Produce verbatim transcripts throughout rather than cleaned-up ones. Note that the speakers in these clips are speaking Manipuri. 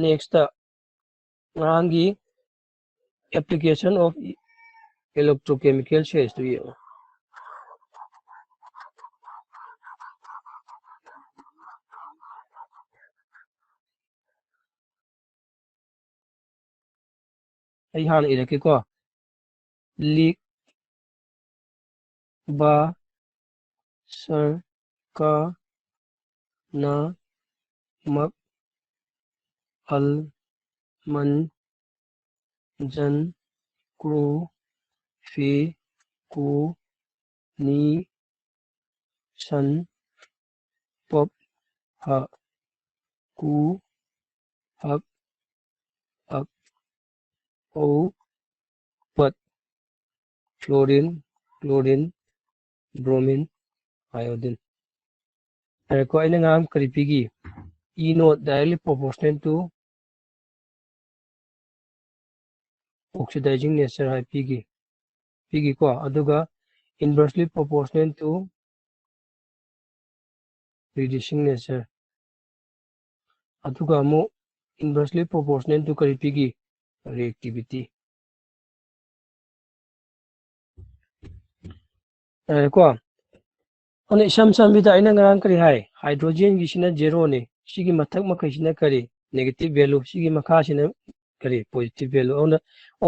Next, ꯉꯔꯥꯡꯒꯤ application of electrochemical change two ꯌꯦꯡꯉꯣ꯫ ꯑꯩ ꯍꯥꯟꯅ ꯏꯔꯛꯀꯦꯀꯣ꯫ ꯂꯤꯛ ꯕ ꯁꯔ ꯀ ꯅ ꯃꯛ ꯑꯜ ꯃꯟ ꯖꯟ ꯀ꯭ꯔꯨ ꯐꯤ ꯀꯨ ꯅꯤ ꯁꯟ ꯄꯞ ꯍ ꯀꯨ ꯍꯛ ꯑꯛ ꯎ ꯄꯠ ꯐ꯭ꯂꯣꯔꯤꯟ ꯀ꯭ꯂꯣꯔꯤꯟ ꯕ꯭ꯔꯣꯃꯤꯟ ꯑꯥꯏꯑꯣꯗꯤꯟ꯫ ꯍꯥꯏꯔꯦꯀꯣ, ꯑꯩꯅ ꯉꯔꯥꯡ ꯀꯔꯤ ꯄꯤꯈꯤ? E naught directly proportional to oxidizing nature ꯍꯥꯏ ꯄꯤꯈꯤ ꯄꯤꯈꯤꯀꯣ꯫ ꯑꯗꯨꯒ inversely proportional to reducing nature, ꯑꯗꯨꯒ ꯑꯃꯨꯛ inversely proportional to ꯀꯔꯤ ꯄꯤꯈꯤ? Reactivity꯫ ꯌꯥꯔꯦꯀꯣ? ꯑꯗꯨꯅ ꯏꯁꯝ ꯁꯝꯕꯤꯗ ꯑꯩꯅ ꯉꯔꯥꯡ ꯀꯔꯤ ꯍꯥꯏ? ꯍꯥꯏꯗ꯭ꯔꯣꯖꯦꯟꯒꯤꯁꯤꯅ ꯖꯦꯔꯣꯅꯤ꯫ ꯁꯤꯒꯤ ꯃꯊꯛ ꯃꯈꯩꯁꯤꯅ ꯀꯔꯤ? Negative value꯫ ꯁꯤꯒꯤ ꯃꯈꯥꯁꯤꯅ ꯀꯔꯤ? Positive value꯫ ꯑꯗꯨꯅ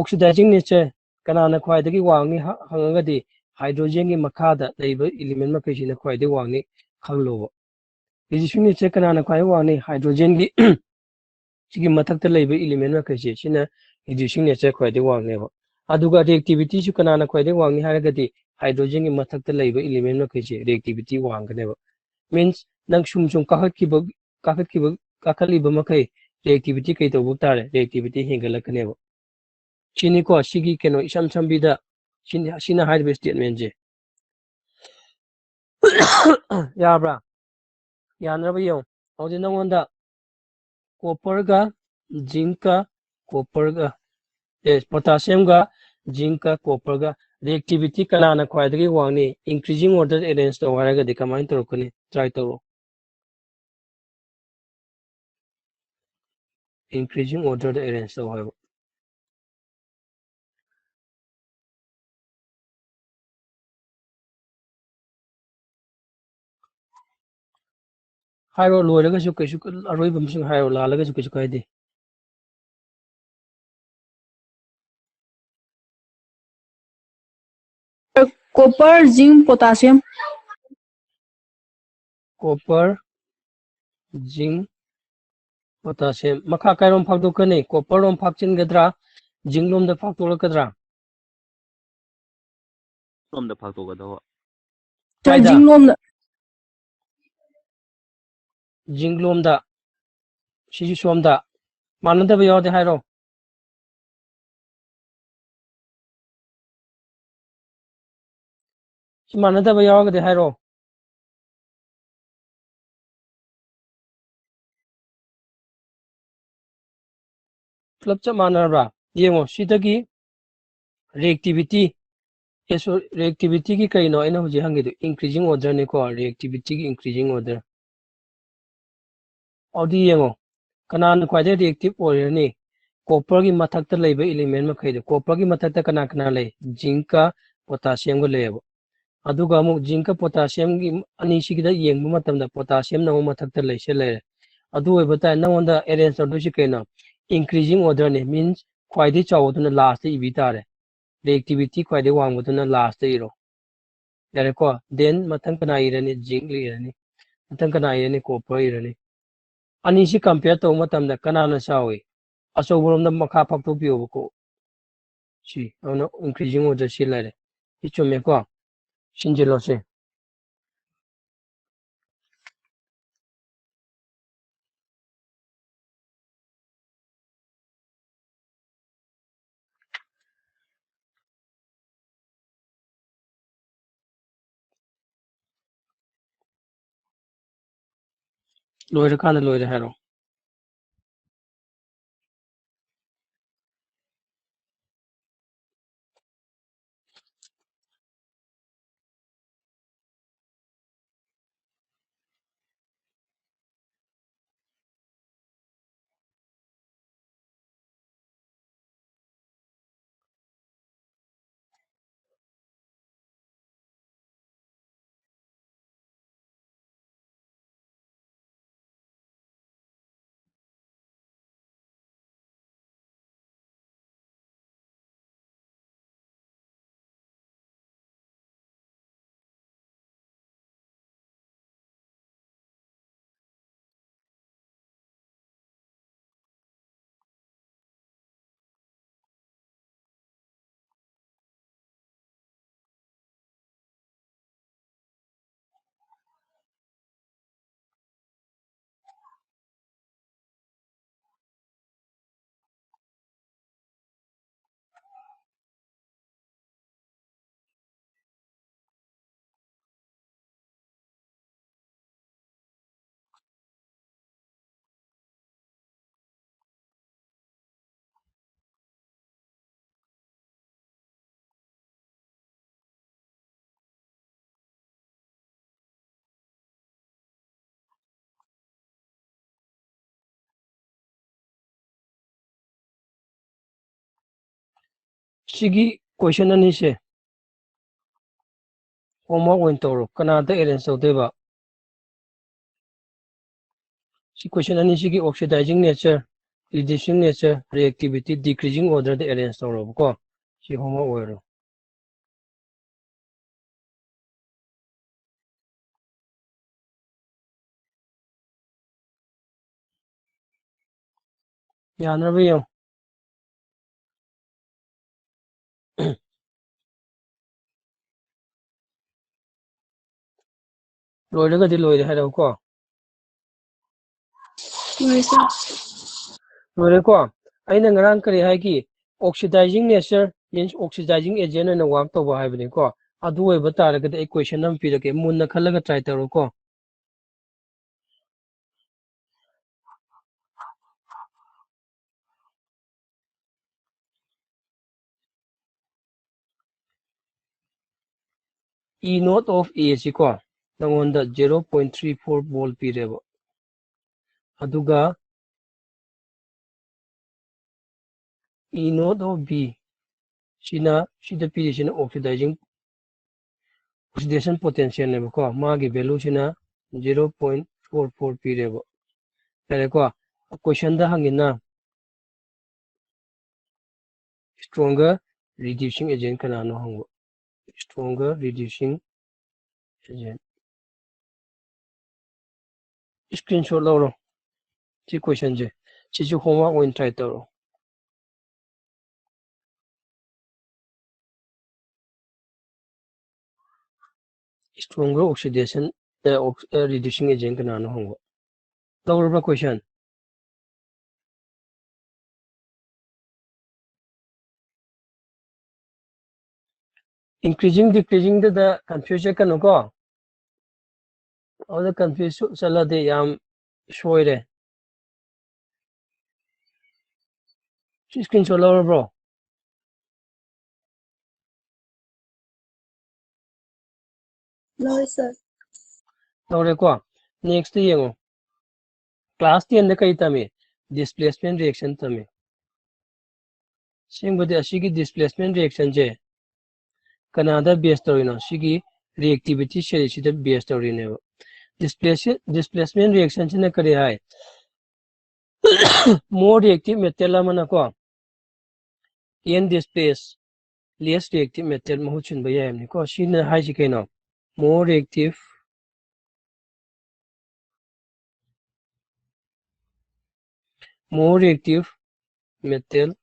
oxidizing nature ꯀꯅꯥꯅ ꯈ꯭ꯋꯥꯏꯗꯒꯤ ꯋꯥꯡꯉꯤ ꯍ-, ꯍꯪꯉꯒꯗꯤ ꯍꯥꯏꯗ꯭ꯔꯣꯖꯦꯟꯒꯤ ꯃꯈꯥꯗ ꯂꯩꯕ element ꯃꯈꯩꯁꯤꯅ ꯈ꯭ꯋꯥꯏꯗꯒꯤ ꯋꯥꯡꯉꯤ ꯈꯜꯂꯣꯕ꯫ Reducing nature ꯀꯅꯥꯅ ꯈ꯭ꯋꯥꯏꯗꯒꯤ ꯋꯥꯡꯉꯤ? ꯍꯥꯏꯗ꯭ꯔꯣꯖꯦꯟꯒꯤ ꯁꯤꯒꯤ ꯃꯊꯛꯇ ꯂꯩꯕ element ꯃꯈꯩꯁꯦ ꯁꯤꯅ reducing nature ꯈ꯭ꯋꯥꯏꯗꯒꯤ ꯋꯥꯡꯉꯦꯕ꯫ ꯑꯗꯨꯒ reactivityꯁꯨ ꯀꯅꯥꯅ ꯈ꯭ꯋꯥꯏꯗꯒꯤ ꯋꯥꯡꯉꯤ ꯍꯥꯏꯔꯒꯗꯤ ꯍꯥꯏꯗ꯭ꯔꯣꯖꯦꯟꯒꯤ ꯃꯊꯛꯇ ꯂꯩꯕ element ꯃꯈꯩꯁꯦ reactivity ꯋꯥꯡꯒꯅꯦꯕ꯫ Means ꯅꯪ ꯁꯨꯝ ꯁꯨꯝ ꯀꯥꯈꯠꯈꯤꯕ ꯀꯥꯈꯠꯈꯤꯕ ꯀꯥꯈꯠꯂꯤꯕ ꯃꯈꯩ reactivity ꯀꯩ ꯇꯧꯕ ꯇꯥꯔꯦ? Reactivity ꯍꯦꯟꯒꯠꯂꯛꯀꯅꯦꯕ꯫ ꯁꯤꯅꯤꯀꯣ ꯁꯤꯒꯤ ꯀꯩꯅꯣ ꯏꯁꯝ ꯁꯝꯕꯤꯗ ꯁꯤꯅꯤ, ꯁꯤꯅ ꯍꯥꯏꯔꯤꯕ statementꯁꯦ꯫ ꯌꯥꯕ꯭ꯔꯥ? ꯌꯥꯅꯕ ꯌꯦꯡꯉꯣ꯫ ꯍꯧꯖꯤꯛ ꯅꯉꯣꯟꯗ copperꯒ zincꯀ copperꯒ ꯑꯦ potassiumꯒ zincꯀ copperꯒ reactivity ꯀꯅꯥꯅ ꯈ꯭ꯋꯥꯏꯗꯒꯤ ꯋꯥꯡꯅꯤ? Increasing order arrange ꯇꯧ ꯍꯥꯏꯔꯒꯗꯤ ꯀꯃꯥꯏꯅ ꯇꯧꯔꯛꯀꯅꯤ? Try ꯇꯧꯔꯣ꯫ increasing order ꯗ arrange ꯇꯧ ꯍꯥꯏꯕ꯫ ꯍꯥꯏꯔꯣ, ꯂꯣꯏꯔꯒꯁꯨ ꯀꯩꯁꯨ, ꯑꯔꯣꯏꯕ ꯑꯃꯁꯨꯡ ꯍꯥꯏꯔꯣ, ꯂꯥꯜꯂꯒꯁꯨ ꯀꯩꯁꯨ ꯀꯥꯏꯗꯦ꯫ Copper, zinc, potassium. Copper, zinc, potassium꯫ ꯃꯈꯥ ꯀꯥꯏꯔꯣꯝ ꯐꯥꯛꯇꯣꯛꯀꯅꯤ? Copper ꯂꯣꯝ ꯐꯥꯛꯆꯤꯟꯒꯗ꯭ꯔꯥ, zinc ꯂꯣꯝꯗ ꯐꯥꯛꯇꯣꯛꯂꯛꯀꯗ꯭ꯔꯥ? ꯂꯣꯝꯗ ꯐꯥꯛꯇꯣꯛꯀꯗꯧꯕ꯫ Sir, ꯀꯥꯏꯗ? Zinc ꯂꯣꯝꯗ꯫ Zinc ꯂꯣꯝꯗ꯫ ꯁꯤꯁꯨ ꯁꯣꯝꯗ꯫ ꯃꯥꯟꯅꯗꯕ ꯌꯥꯎꯔꯗꯤ ꯍꯥꯏꯔꯣ꯫ ꯁꯤ ꯃꯥꯟꯅꯗꯕ ꯌꯥꯎꯔꯒꯗꯤ ꯍꯥꯏꯔꯣ꯫ ꯄꯨꯂꯞ ꯆꯞ ꯃꯥꯟꯅꯔꯕ꯭ꯔꯥ? ꯌꯦꯡꯉꯣ, ꯁꯤꯗꯒꯤ reactivity, ꯑꯦ, sorry, reactivity ꯒꯤ ꯀꯩꯅꯣ ꯑꯩꯅ ꯍꯧꯖꯤꯛ ꯍꯪꯒꯤꯗꯣ? Increasing order ꯅꯤꯀꯣ, reactivity ꯒꯤ increasing order꯫ ꯑꯗꯨꯗꯤ ꯌꯦꯡꯉꯣ, ꯀꯅꯥꯅ ꯈ꯭ꯋꯥꯏꯗꯒꯤ reactive ꯑꯣꯏꯔꯅꯤ? Copper ꯒꯤ ꯃꯊꯛꯇ ꯂꯩꯕ element ꯃꯈꯩꯗꯣ꯫ Copper ꯒꯤ ꯃꯊꯛꯇ ꯀꯅꯥ ꯀꯅꯥ ꯂꯩ? Zinc ꯀ potassium ꯒ ꯂꯩꯌꯦꯕ꯫ ꯑꯗꯨꯒ ꯑꯃꯨꯛ zinc ꯀ potassium ꯒꯤ ꯑꯅꯤꯁꯤꯒꯤꯗ ꯌꯦꯡꯕ ꯃꯇꯝꯗ potassium ꯅ ꯑꯃꯨꯛ ꯃꯊꯛꯇ ꯂꯩꯁꯦ ꯂꯩꯔꯦ꯫ ꯑꯗꯨ ꯑꯣꯏꯕ ꯇꯥꯔꯦ, ꯅꯉꯣꯟꯗ arrange ꯇꯧꯗꯣꯏꯁꯤ ꯀꯩꯅꯣ? Increasing order ꯅꯤ, means ꯈ꯭ꯋꯥꯏꯗꯒꯤ ꯆꯥꯎꯕꯗꯨꯅ last ꯇ ꯏꯕꯤ ꯇꯥꯔꯦ꯫ Reactivity ꯈ꯭ꯋꯥꯏꯗꯒꯤ ꯋꯥꯡꯕꯗꯨꯅ last ꯇ ꯏꯔꯣ꯫ ꯌꯥꯔꯦꯀꯣ? Then ꯃꯊꯪ ꯀꯅꯥ ꯏꯔꯅꯤ? Zinc ꯏꯔꯅꯤ꯫ ꯃꯊꯪ ꯀꯅꯥ ꯏꯔꯅꯤ? Copper ꯏꯔꯅꯤ꯫ ꯑꯅꯤꯁꯤ compare ꯇꯧꯕ ꯃꯇꯝꯗ ꯀꯅꯥꯅ ꯆꯥꯎꯏ? ꯑꯆꯧꯕꯔꯣꯝꯗ ꯃꯈꯥ ꯐꯥꯛꯇꯣꯛꯄꯤꯌꯣꯕꯀꯣ꯫ ꯁꯤ, ꯑꯗꯨꯅ increasing order ꯁꯤ ꯂꯩꯔꯦ꯫ ꯁꯤ ꯆꯨꯝꯃꯦꯀꯣ? ꯁꯤꯟꯖꯤꯜꯂꯣ ꯁꯤ꯫ ꯂꯣꯏꯔꯀꯥꯟꯗ ꯂꯣꯏꯔꯦ ꯍꯥꯏꯔꯣ꯫ ꯁꯤꯒꯤ question ꯑꯅꯤꯁꯦ homework ꯑꯣꯏꯅ ꯇꯧꯔꯣ꯫ ꯀꯅꯥꯗ arrange ꯇꯧꯗꯣꯏꯕ? ꯁꯤ question ꯑꯅꯤꯁꯤꯒꯤ oxidizing nature, reducing nature, reactivity, decreasing order ꯗ arrange ꯇꯧꯔꯣꯕꯀꯣ꯫ ꯁꯤ homework ꯑꯣꯏꯔꯣ꯫ ꯌꯥꯅꯕ ꯌꯦꯡꯉꯨ꯫ ꯂꯣꯏꯔꯒꯗꯤ ꯂꯣꯏꯔꯦ ꯍꯥꯏꯔꯛꯎꯀꯣ꯫ ꯂꯣꯏꯔꯦ, ꯁꯥꯔ꯫ ꯂꯣꯏꯔꯦꯀꯣ? ꯑꯩꯅ ꯉꯔꯥꯡ ꯀꯔꯤ ꯍꯥꯏꯈꯤ? Oxidizing nature means oxidizing agent ꯑꯣꯏꯅ work ꯇꯧꯕ ꯍꯥꯏꯕꯅꯤꯀꯣ꯫ ꯑꯗꯨ ꯑꯣꯏꯕ ꯇꯥꯔꯒꯗꯤ ꯑꯩ question ꯑꯃ ꯄꯤꯔꯛꯀꯦ, ꯃꯨꯟꯅ ꯈꯜꯂꯒ try ꯇꯧꯔꯣꯀꯣ꯫ E naught of A ꯁꯤꯀꯣ, ꯅꯉꯣꯟꯗ zero point three four volt ꯄꯤꯔꯦꯕ꯫ ꯑꯗꯨꯒ E naught of B ꯁꯤꯅ, ꯁꯤꯗ ꯄꯤꯔꯤꯁꯤꯅ oxidizing, oxidation potential ꯅꯦꯕꯀꯣ꯫ ꯃꯥꯒꯤ value ꯁꯤꯅ zero point four four ꯄꯤꯔꯦꯕ꯫ ꯌꯥꯔꯦꯀꯣ? Question ꯗ ꯍꯪꯉꯤꯅ stronger reducing agent ꯀꯅꯥꯅꯣ ꯍꯪꯕ꯫ Stronger reducing agent꯫ Screenshot ꯂꯧꯔꯣ ꯁꯤ question ꯁꯦ꯫ ꯁꯤꯁꯨ homework ꯑꯣꯏꯅ try ꯇꯧꯔꯣ꯫ Stronger oxidation, ꯑ, ox-, ꯑ, reducing agent ꯀꯅꯥꯅꯣ ꯍꯪꯕ꯫ ꯂꯧꯔꯕ question? Increasing, decreasing ꯗꯨꯗ confuse ꯆꯠꯀꯅꯨꯀꯣ꯫ ꯑꯗꯨꯗ confuse ꯆꯠꯂꯗꯤ ꯌꯥꯝ ꯁꯣꯏꯔꯦ꯫ ꯁꯤ screenshot ꯂꯧꯔꯕ꯭ꯔꯣ? ꯂꯧꯔꯦ, ꯁꯥꯔ꯫ ꯂꯧꯔꯦꯀꯣ? Next ꯌꯦꯡꯉꯣ꯫ Class ten ꯗ ꯀꯔꯤ ꯇꯝꯃꯤ? Displacement reaction ꯇꯝꯃꯤ꯫ ꯑꯁꯦꯡꯕꯗꯤ ꯑꯁꯤꯒꯤ displacement reaction ꯁꯦ ꯀꯅꯥꯗ base ꯇꯧꯔꯤꯅꯣ? ꯁꯤꯒꯤ reactivity series ꯁꯤꯗ base ꯇꯧꯔꯤꯅꯦꯕ꯫ Displace-, displacement reaction ꯁꯤꯅ ꯀꯔꯤ ꯍꯥꯏ? More reactive metal ꯑꯃꯅꯀꯣ, n displace less reactive metal ꯃꯍꯨꯠ ꯁꯤꯟꯕ ꯌꯥꯏ ꯍꯥꯏꯕꯅꯤꯀꯣ꯫ ꯁꯤꯅ ꯍꯥꯏꯁꯤ ꯀꯩꯅꯣ? More reactive, more reactive metal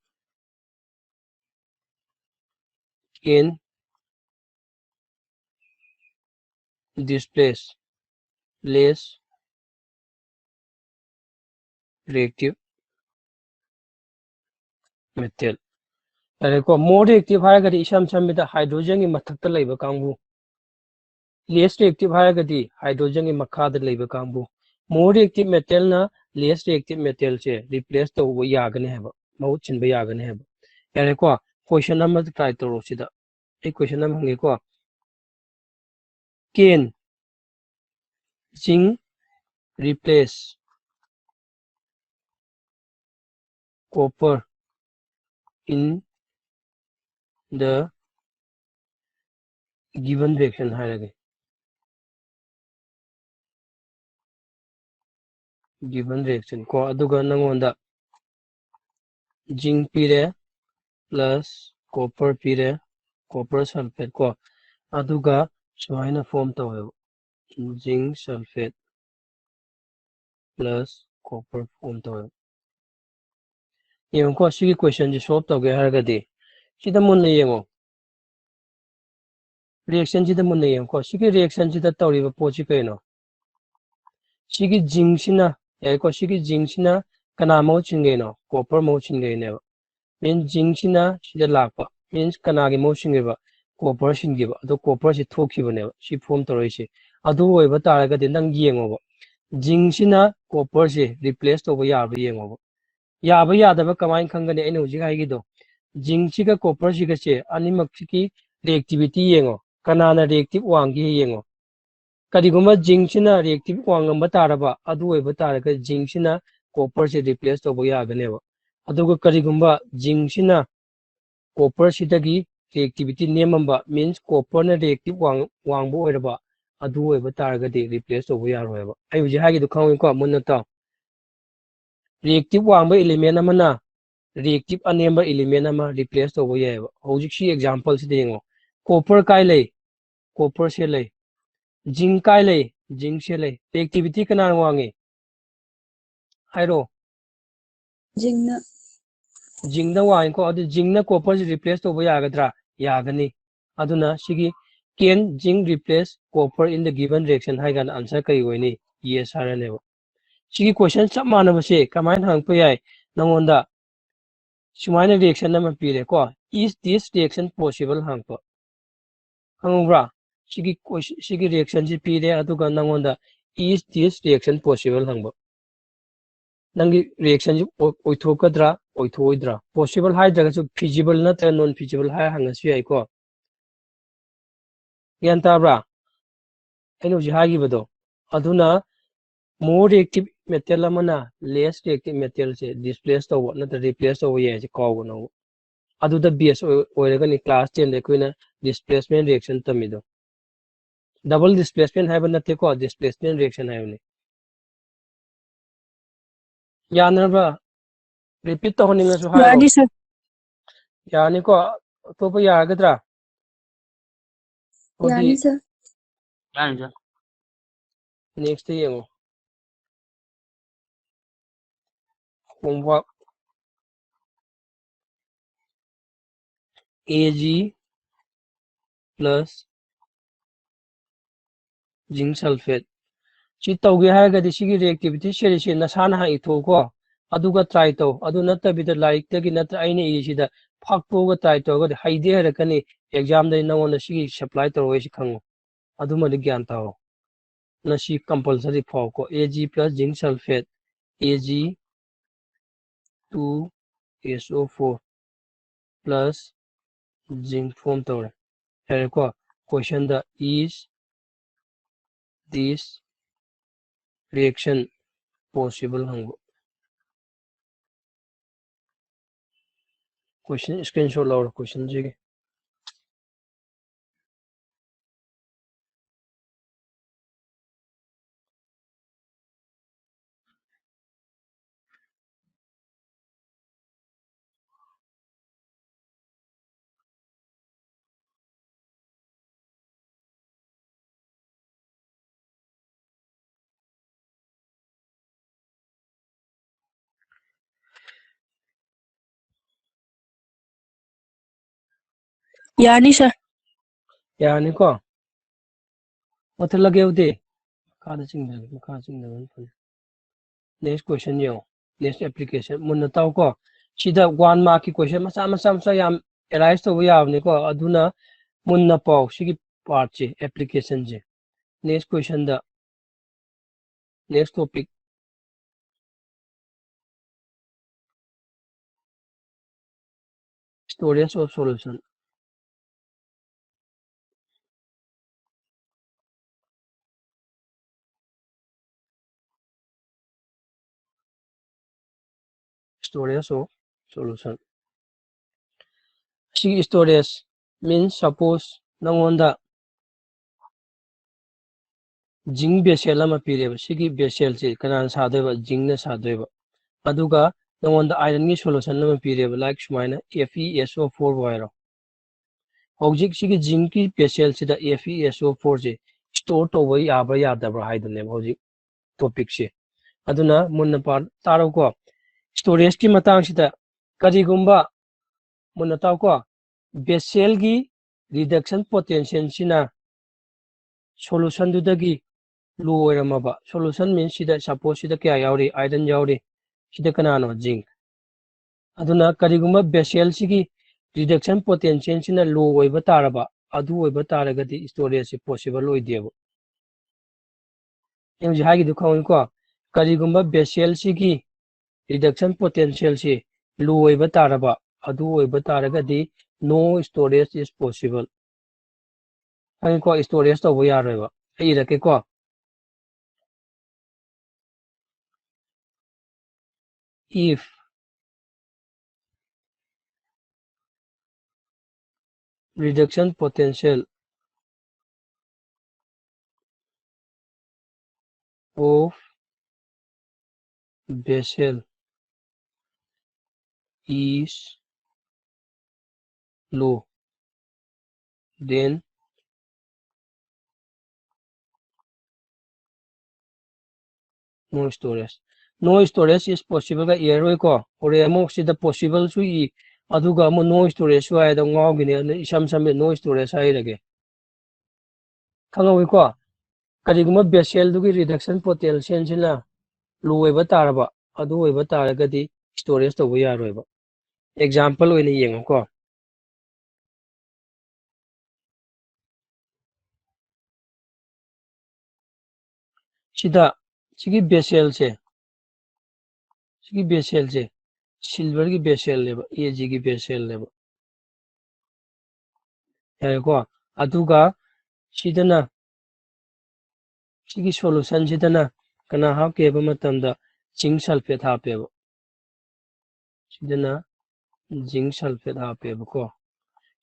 n displace less reactive metal꯫ ꯌꯥꯔꯦꯀꯣ, more reactive ꯍꯥꯏꯔꯒꯗꯤ ꯏꯁꯝ ꯁꯝꯕꯗ hydrogen ꯒꯤ ꯃꯊꯛꯇ ꯂꯩꯕ ꯀꯥꯡꯕꯨ, less reactive ꯍꯥꯏꯔꯒꯗꯤ hydrogen ꯒꯤ ꯃꯈꯥꯗ ꯂꯩꯕ ꯀꯥꯡꯕꯨ꯫ More reactive metal ꯅ less reactive metal ꯁꯦ replace ꯇꯧꯕ ꯌꯥꯒꯅꯤ ꯍꯥꯏꯕ, ꯃꯍꯨꯠ ꯁꯤꯟꯕ ꯌꯥꯒꯅꯤ ꯍꯥꯏꯕ꯫ ꯌꯥꯔꯦꯀꯣ, question ꯑꯃ try ꯇꯧꯔꯣ ꯁꯤꯗ꯫ ꯑꯩ question ꯑꯃ ꯍꯪꯒꯦꯀꯣ꯫ Can zinc replace copper in the given reaction ꯍꯥꯏꯔꯒꯦ꯫ Given reaction ꯀꯣ, ꯑꯗꯨꯒ ꯅꯪꯉꯣꯟꯗ zinc ꯄꯤꯔꯦ, plus copper ꯄꯤꯔꯦ, copper sulphate ꯀꯣ, ꯑꯗꯨꯒ ꯁꯨꯃꯥꯏꯅ form ꯇꯧꯋꯦꯕ, zinc sulphate plus copper form ꯇꯧꯋꯦꯕ꯫ ꯌꯦꯡꯉꯨꯀꯣ, ꯁꯤꯒꯤ question ꯁꯤ solve ꯇꯧꯒꯦ ꯍꯥꯏꯔꯒꯗꯤ ꯁꯤꯗ ꯃꯨꯟꯅ ꯌꯦꯡꯉꯣ, reaction ꯁꯤꯗ ꯃꯨꯟꯅ ꯌꯦꯡꯉꯨꯀꯣ꯫ ꯁꯤꯒꯤ reaction ꯁꯤꯗ ꯇꯧꯔꯤꯕ ꯄꯣꯠꯁꯤ ꯀꯩꯅꯣ? ꯁꯤꯒꯤ zinc ꯁꯤꯅ, ꯌꯥꯏꯀꯣ, ꯁꯤꯒꯤ zinc ꯁꯤꯅ ꯀꯅꯥ ꯃꯍꯨꯠ ꯁꯤꯟꯒꯩꯅꯣ? Copper ꯃꯍꯨꯠ ꯁꯤꯟꯒꯩꯅꯦꯕ꯫ Means zinc ꯁꯤꯅ ꯁꯤꯗ ꯂꯥꯛꯄ, means ꯀꯅꯥꯒꯤ ꯃꯍꯨꯠ ꯁꯤꯟꯈꯤꯕ? Copper ꯁꯤꯟꯈꯤꯕ꯫ ꯑꯗꯣ copper ꯁꯤ ꯊꯣꯛꯈꯤꯕꯅꯦꯕ ꯁꯤ form ꯇꯧꯔꯛꯏꯁꯦ꯫ ꯑꯗꯨ ꯑꯣꯏꯕ ꯇꯥꯔꯒꯗꯤ ꯅꯪ ꯌꯦꯡꯉꯣꯕ, zinc ꯁꯤꯅ copper ꯁꯦ replace ꯇꯧꯕ ꯌꯥꯕ꯭ꯔꯥ ꯌꯦꯡꯉꯣꯕ꯫ ꯌꯥꯕ ꯌꯥꯗꯕ ꯀꯃꯥꯏꯅ ꯈꯪꯒꯅꯤ? ꯑꯩꯅ ꯍꯧꯖꯤꯛ ꯍꯥꯏꯒꯤꯗꯣ, zinc ꯁꯤꯒ copper ꯁꯤꯒꯁꯦ ꯑꯅꯤꯃꯛꯁꯤꯒꯤ reactivity ꯌꯦꯡꯉꯣ, ꯀꯅꯥꯅ reactive ꯋꯥꯡꯒꯦ ꯌꯦꯡꯉꯣ꯫ ꯀꯔꯤꯒꯨꯝꯕ zinc ꯁꯤꯅ reactive ꯋꯥꯡꯉꯝꯕ ꯇꯥꯔꯕ, ꯑꯗꯨ ꯑꯣꯏꯕ ꯇꯥꯔꯒꯗꯤ zinc ꯁꯤꯅ copper ꯁꯦ replace ꯇꯧꯕ ꯌꯥꯒꯅꯦꯕ꯫ ꯑꯗꯨꯒ ꯀꯔꯤꯒꯨꯝꯕ zinc ꯁꯤꯅ copper ꯁꯤꯗꯒꯤ reactivity ꯅꯦꯝꯃꯝꯕ, means copper ꯅ reactive ꯋꯥꯡ-, ꯋꯥꯡꯕ ꯑꯣꯏꯔꯕ, ꯑꯗꯨ ꯑꯣꯏꯕ ꯇꯥꯔꯒꯗꯤ replace ꯇꯧꯕ ꯌꯥꯔꯣꯏꯕ꯫ ꯑꯩ ꯍꯧꯖꯤꯛ ꯍꯥꯏꯒꯤꯗꯨ ꯈꯪꯉꯤꯀꯣ, ꯃꯨꯟꯅ ꯇꯥꯎ꯫ Reactive ꯋꯥꯡꯕ element ꯑꯃꯅ reactive ꯑꯅꯦꯝꯕ element ꯑꯃ replace ꯇꯧꯕ ꯌꯥꯏꯑꯕ꯫ ꯍꯧꯖꯤꯛ ꯁꯤ example ꯁꯤꯗ ꯌꯦꯡꯉꯣ, copper ꯀꯥꯏ ꯂꯩ? Copper ꯁꯦ ꯂꯩ꯫ Zinc ꯀꯥꯏ ꯂꯩ? Zinc ꯁꯦ ꯂꯩ꯫ Reactivity ꯀꯅꯥꯅ ꯋꯥꯡꯉꯤ? ꯍꯥꯏꯔꯣ꯫ Zinc ꯅ꯫ Zinc ꯅ ꯋꯥꯡꯉꯤꯀꯣ꯫ ꯑꯗꯨ zinc ꯅ copper ꯁꯦ replace ꯇꯧꯕ ꯌꯥꯒꯗ꯭ꯔꯥ? ꯌꯥꯒꯅꯤ꯫ ꯑꯗꯨꯅ ꯁꯤꯒꯤ, "Can zinc replace copper in the given reaction?" ꯍꯥꯏ ꯀꯥꯟꯗ answer ꯀꯔꯤ ꯑꯣꯏꯅꯤ? Yes ꯍꯥꯏꯔꯅꯦꯕ꯫ ꯁꯤꯒꯤ question ꯆꯞ ꯃꯥꯟꯅꯕꯁꯦ ꯀꯃꯥꯏꯅ ꯍꯪꯉꯛꯄ ꯌꯥꯏ? ꯅꯉꯣꯟꯗ ꯁꯨꯃꯥꯏꯅ reaction ꯑꯃ ꯄꯤꯔꯦꯀꯣ, "Is this reaction possible?" ꯍꯪꯉꯛꯄ꯫ ꯈꯪꯍꯧꯕ꯭ꯔꯥ? ꯁꯤꯒꯤ ques-, ꯁꯤꯒꯤ reaction ꯁꯤ ꯄꯤꯔꯦ, ꯑꯗꯨꯒ ꯅꯉꯣꯟꯗ, "Is this reaction possible?" ꯍꯪꯕ꯫ ꯅꯪꯒꯤ reaction ꯁꯤ ꯑꯣꯏ-, ꯑꯣꯏꯊꯣꯛꯀꯗ꯭ꯔꯥ, ꯑꯣꯏꯊꯣꯛꯑꯣꯏꯗ꯭ꯔꯥ? Possible ꯍꯥꯏꯗ꯭ꯔꯒꯁꯨ feasible ꯅꯠꯇ꯭ꯔꯒ non feasible ꯍꯥꯏꯔ ꯍꯪꯉꯁꯨ ꯌꯥꯏꯀꯣ꯫ ꯒ꯭ꯌꯥꯟ ꯇꯥꯕ꯭ꯔꯥ? ꯑꯩꯅ ꯍꯧꯖꯤꯛ ꯍꯥꯏꯈꯤꯕꯗꯣ꯫ ꯑꯗꯨꯅ more reactive metal ꯑꯃꯅ less reactive metal ꯁꯦ displace ꯇꯧꯕ ꯅꯠꯇ꯭ꯔ replace ꯇꯧꯕ ꯌꯥꯏ ꯍꯥꯏꯁꯦ ꯀꯥꯎꯒꯅꯣꯕ꯫ ꯑꯗꯨꯗ base ꯑꯣꯏ-, ꯑꯣꯏꯔꯒꯅꯤ class ten ꯗ ꯑꯩꯈꯣꯏꯅ displacement reaction ꯇꯝꯃꯤꯗꯣ꯫ Double displacement ꯍꯥꯏꯕ ꯅꯠꯇꯦꯀꯣ, displacement reaction ꯍꯥꯏꯕꯅꯤ꯫ ꯌꯥꯅꯔꯕ? Repeat ꯇꯧꯍꯟꯅꯤꯡꯉꯁꯨ ꯍꯥꯏꯔꯣ꯫ ꯌꯥꯅꯤ, sir꯫ ꯌꯥꯅꯤꯀꯣ? ꯑꯇꯣꯞꯄ ꯌꯥꯔꯒꯗ꯭ꯔꯥ? ꯑꯗꯨꯗꯤ ꯌꯥꯅꯤ, sir꯫ ꯌꯥꯅꯤ, sir꯫ Next ꯇ ꯌꯦꯡꯉꯣ꯫ Homework꯫ A G plus zinc sulfate꯫ ꯁꯤ ꯇꯧꯒꯦ ꯍꯥꯏꯔꯒꯗꯤ ꯁꯤꯒꯤ reactivity series ꯁꯦ ꯅꯁꯥꯅ ꯍꯥꯟꯅ ꯏꯊꯣꯛꯎꯀꯣ꯫ ꯑꯗꯨꯒ try ꯇꯧ꯫ ꯑꯗꯨ ꯅꯠꯇꯕꯤꯗ ꯂꯥꯏꯔꯤꯛꯇꯒꯤ ꯅꯠꯇ꯭ꯔ ꯑꯩꯅ ꯏꯔꯤꯁꯤꯗ ꯐꯥꯛꯇꯣꯛꯑꯒ try ꯇꯧꯔꯒꯗꯤ ꯍꯩꯗꯤ ꯍꯩꯔꯛꯀꯅꯤ꯫ Exam ꯗꯗꯤ ꯅꯉꯣꯟꯗ ꯁꯤꯒꯤ supply ꯇꯧꯔꯛꯑꯣꯏꯁꯤ ꯈꯪꯉꯨ꯫ ꯑꯗꯨꯃꯗꯤ ꯒ꯭ꯌꯥꯟ ꯇꯥꯑꯣ꯫ ꯅꯁꯤ compulsory ꯐꯥꯎꯀꯣ꯫ A G plus zinc sulfate, A G two S O four plus zinc form ꯇꯧꯔꯦ꯫ ꯌꯥꯔꯦꯀꯣ? Question the, "Is this reaction possible?" ꯍꯪꯕ꯫ Question screenshot ꯂꯧꯔꯣ questionꯁꯤꯒꯤ꯫ ꯌꯥꯅꯤ, sir꯫ ꯌꯥꯅꯤꯀꯣ? ꯃꯨꯠꯊꯠꯂꯒꯦ ꯑꯗꯨꯗꯤ꯫ ꯃꯈꯥꯗ ꯆꯤꯡꯗꯕ, ꯃꯈꯥ ꯆꯤꯡꯗꯕꯅ ꯐꯅꯤ꯫ Next question ꯌꯦꯡꯉꯣ꯫ Next application꯫ ꯃꯨꯟꯅ ꯇꯥꯎꯀꯣ꯫ ꯁꯤꯗ one markꯀꯤ question ꯃꯆꯥ ꯃꯆꯥ ꯃꯆꯥ ꯌꯥꯝ arise ꯇꯧꯕ ꯌꯥꯕꯅꯤꯀꯣ꯫ ꯑꯗꯨꯅ ꯃꯨꯟꯅ ꯄꯥꯎ ꯁꯤꯒꯤ partꯁꯦ, applicationꯁꯦ꯫ Next questionꯗ, next topic, storage of solution. Storage of solution꯫ ꯁꯤꯒꯤ storage means, suppose ꯅꯉꯣꯟꯗ zinc vessel ꯑꯃ ꯄꯤꯔꯦꯕ꯫ ꯁꯤꯒꯤ vesselꯁꯦ ꯀꯅꯥꯅ ꯁꯥꯗꯣꯏꯕ? Zincꯅ ꯁꯥꯗꯣꯏꯕ꯫ ꯑꯗꯨꯒ ꯅꯉꯣꯟꯗ ironꯒꯤ solution ꯑꯃ ꯄꯤꯔꯦꯕ, like ꯁꯨꯃꯥꯏꯅ F E S O four ꯍꯥꯏꯔꯣ꯫ ꯍꯧꯖꯤꯛ ꯁꯤꯒꯤ zincꯀꯤ vesselꯁꯤꯗ F E S O fourꯁꯦ store ꯇꯧꯕ ꯌꯥꯕ꯭ꯔꯥ ꯌꯥꯗꯕ꯭ꯔꯥ ꯍꯥꯏꯗꯨꯅꯦꯕ ꯍꯧꯖꯤꯛ topicꯁꯦ꯫ ꯑꯗꯨꯅ ꯃꯨꯟꯅ ꯄꯥ-, ꯇꯥꯔꯣꯀꯣ꯫ Storageꯀꯤ ꯃꯇꯥꯡꯁꯤꯗ ꯀꯔꯤꯒꯨꯝꯕ, ꯃꯨꯟꯅ ꯇꯥꯎꯀꯣ, vesselꯒꯤ reduction potentialꯁꯤꯅ solutionꯗꯨꯗꯒꯤ low ꯑꯣꯏꯔꯝꯃꯕ, solution means ꯁꯤꯗ, suppose ꯁꯤꯗ ꯀꯌꯥ ꯌꯥꯎꯔꯤ? Iron ꯌꯥꯎꯔꯤ꯫ ꯁꯤꯗ ꯀꯅꯥꯅꯣ? Zinc꯫ ꯑꯗꯨꯅ ꯀꯔꯤꯒꯨꯝꯕ vesselꯁꯤꯒꯤ reduction potentialꯁꯤꯅ low ꯑꯣꯏꯕ ꯇꯥꯔꯕ, ꯑꯗꯨ ꯑꯣꯏꯕ ꯇꯥꯔꯒꯗꯤ storageꯁꯤ possible ꯑꯣꯏꯗꯦꯕ꯫ ꯑꯩ ꯍꯧꯖꯤꯛ ꯍꯥꯏꯈꯤꯗꯨ ꯈꯪꯉꯤꯀꯣ? ꯀꯔꯤꯒꯨꯝꯕ vesselꯁꯤꯒꯤ reduction potentialꯁꯤ low ꯑꯣꯏꯕ ꯇꯥꯔꯕ, ꯑꯗꯨ ꯑꯣꯏꯕ ꯇꯥꯔꯒꯗꯤ no storage is possible꯫ ꯈꯪꯉꯤꯀꯣ? Storage ꯇꯧꯕ ꯌꯥꯔꯣꯏꯕ꯫ ꯑꯩ ꯏꯔꯛꯀꯦꯀꯣ꯫ If reduction potential of vessel is low, then no storage. No storage is possible ꯒ ꯏꯔꯔꯣꯏꯀꯣ꯫ ꯍꯣꯔꯦꯟ ꯑꯃꯨꯛ ꯁꯤꯗ possible ꯁꯨ ꯏ, ꯑꯗꯨꯒ ꯑꯃꯨꯛ no storage ꯁꯨ ꯍꯥꯏꯗ ꯉꯥꯎꯈꯤꯅꯤ꯫ ꯑꯗꯨꯅ ꯏꯁꯝ ꯁꯝꯃꯦ no storage ꯍꯥꯏꯔꯒꯦ꯫ ꯈꯪꯍꯧꯋꯤꯀꯣ? ꯀꯔꯤꯒꯨꯝꯕ vessel ꯗꯨꯒꯤ reduction potential ꯁꯤꯅ low ꯑꯣꯏꯕ ꯇꯥꯔꯕ, ꯑꯗꯨ ꯑꯣꯏꯕ ꯇꯥꯔꯒꯗꯤ storage ꯇꯧꯕ ꯌꯥꯔꯣꯏꯕ꯫ Example ꯑꯣꯏꯅ ꯌꯦꯡꯉꯨꯀꯣ꯫ ꯁꯤꯗ ꯁꯤꯒꯤ vessel ꯁꯦ, ꯁꯤꯒꯤ vessel ꯁꯦ silver ꯒꯤ vessel ꯅꯦꯕ, A G ꯒꯤ vessel ꯅꯦꯕ꯫ ꯌꯥꯔꯦꯀꯣ? ꯑꯗꯨꯒ ꯁꯤꯗꯅ, ꯁꯤꯒꯤ solution ꯁꯤꯗꯅ ꯀꯅꯥ ꯍꯥꯞꯀꯦ ꯍꯥꯏꯕ ꯃꯇꯝꯗ zinc sulphate ꯍꯥꯞꯄꯦꯕ꯫ ꯁꯤꯗꯅ zinc sulphate ꯍꯥꯞꯄꯦꯕꯀꯣ꯫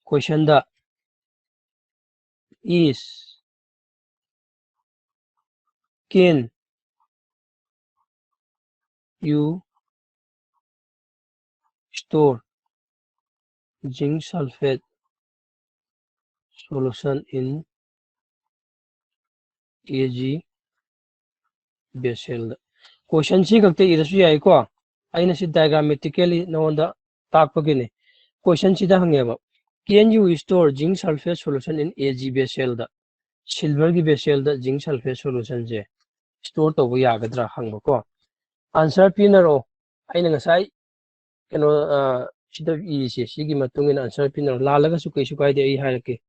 Question the is can you store zinc sulphate solution in A G vessel the? Question ꯁꯤ ꯈꯛꯇ ꯏꯔꯁꯨ ꯌꯥꯏꯀꯣ꯫ ꯑꯩꯅ ꯁꯤ diagrammatically ꯅꯉꯣꯟꯗ ꯇꯥꯛꯄꯒꯤꯅꯤ꯫ Question ꯁꯤꯗ ꯍꯪꯉꯦꯕ, can you store zinc sulphate solution in A G vessel the? Silver ꯒꯤ vessel ꯗ zinc sulphate solution ꯁꯦ store ꯇꯧꯕ ꯌꯥꯒꯗ꯭ꯔꯥ ꯍꯪꯕꯀꯣ꯫ Answer ꯄꯤꯅꯔꯛꯑꯣ꯫ ꯑꯩꯅ ꯉꯁꯥꯏ ꯀꯩꯅꯣ, ꯑ, ꯁꯤꯗ ꯏꯔꯤꯁꯦ, ꯁꯤꯒꯤ ꯃꯇꯨꯡ ꯏꯟꯅ answer ꯄꯤꯅꯔꯛꯑꯣ꯫ ꯂꯥꯜꯂꯒꯁꯨ ꯀꯩꯁꯨ ꯀꯥꯏꯗꯦ, ꯑꯩ ꯍꯥꯏꯔꯛꯀꯦ꯫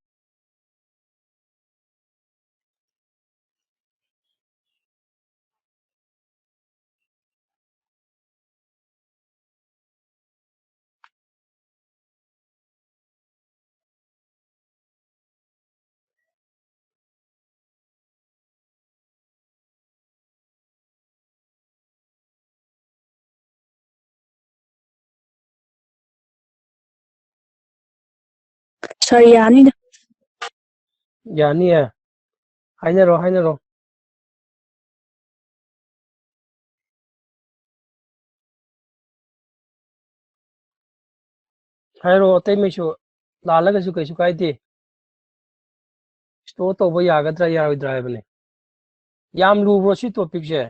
ꯁꯥꯔ, ꯌꯥꯅꯤꯗ꯫ ꯌꯥꯅꯤꯌꯦ꯫ ꯍꯥꯏꯅꯔꯣ, ꯍꯥꯏꯅꯔꯣ꯫ ꯍꯥꯏꯔꯣ, ꯑꯇꯩ ꯃꯩꯁꯨ ꯂꯥꯜꯂꯒꯁꯨ ꯀꯩꯁꯨ ꯀꯥꯏꯗꯦ꯫ ꯏꯁꯇꯣꯔ ꯇꯧꯕ ꯌꯥꯒꯗ꯭ꯔꯥ ꯌꯥꯔꯣꯏꯗ꯭ꯔꯥ ꯍꯥꯏꯕꯅꯦ꯫ ꯌꯥꯝ ꯂꯨꯕ꯭ꯔꯣ ꯁꯤ ꯇꯣꯄꯤꯛꯁꯦ?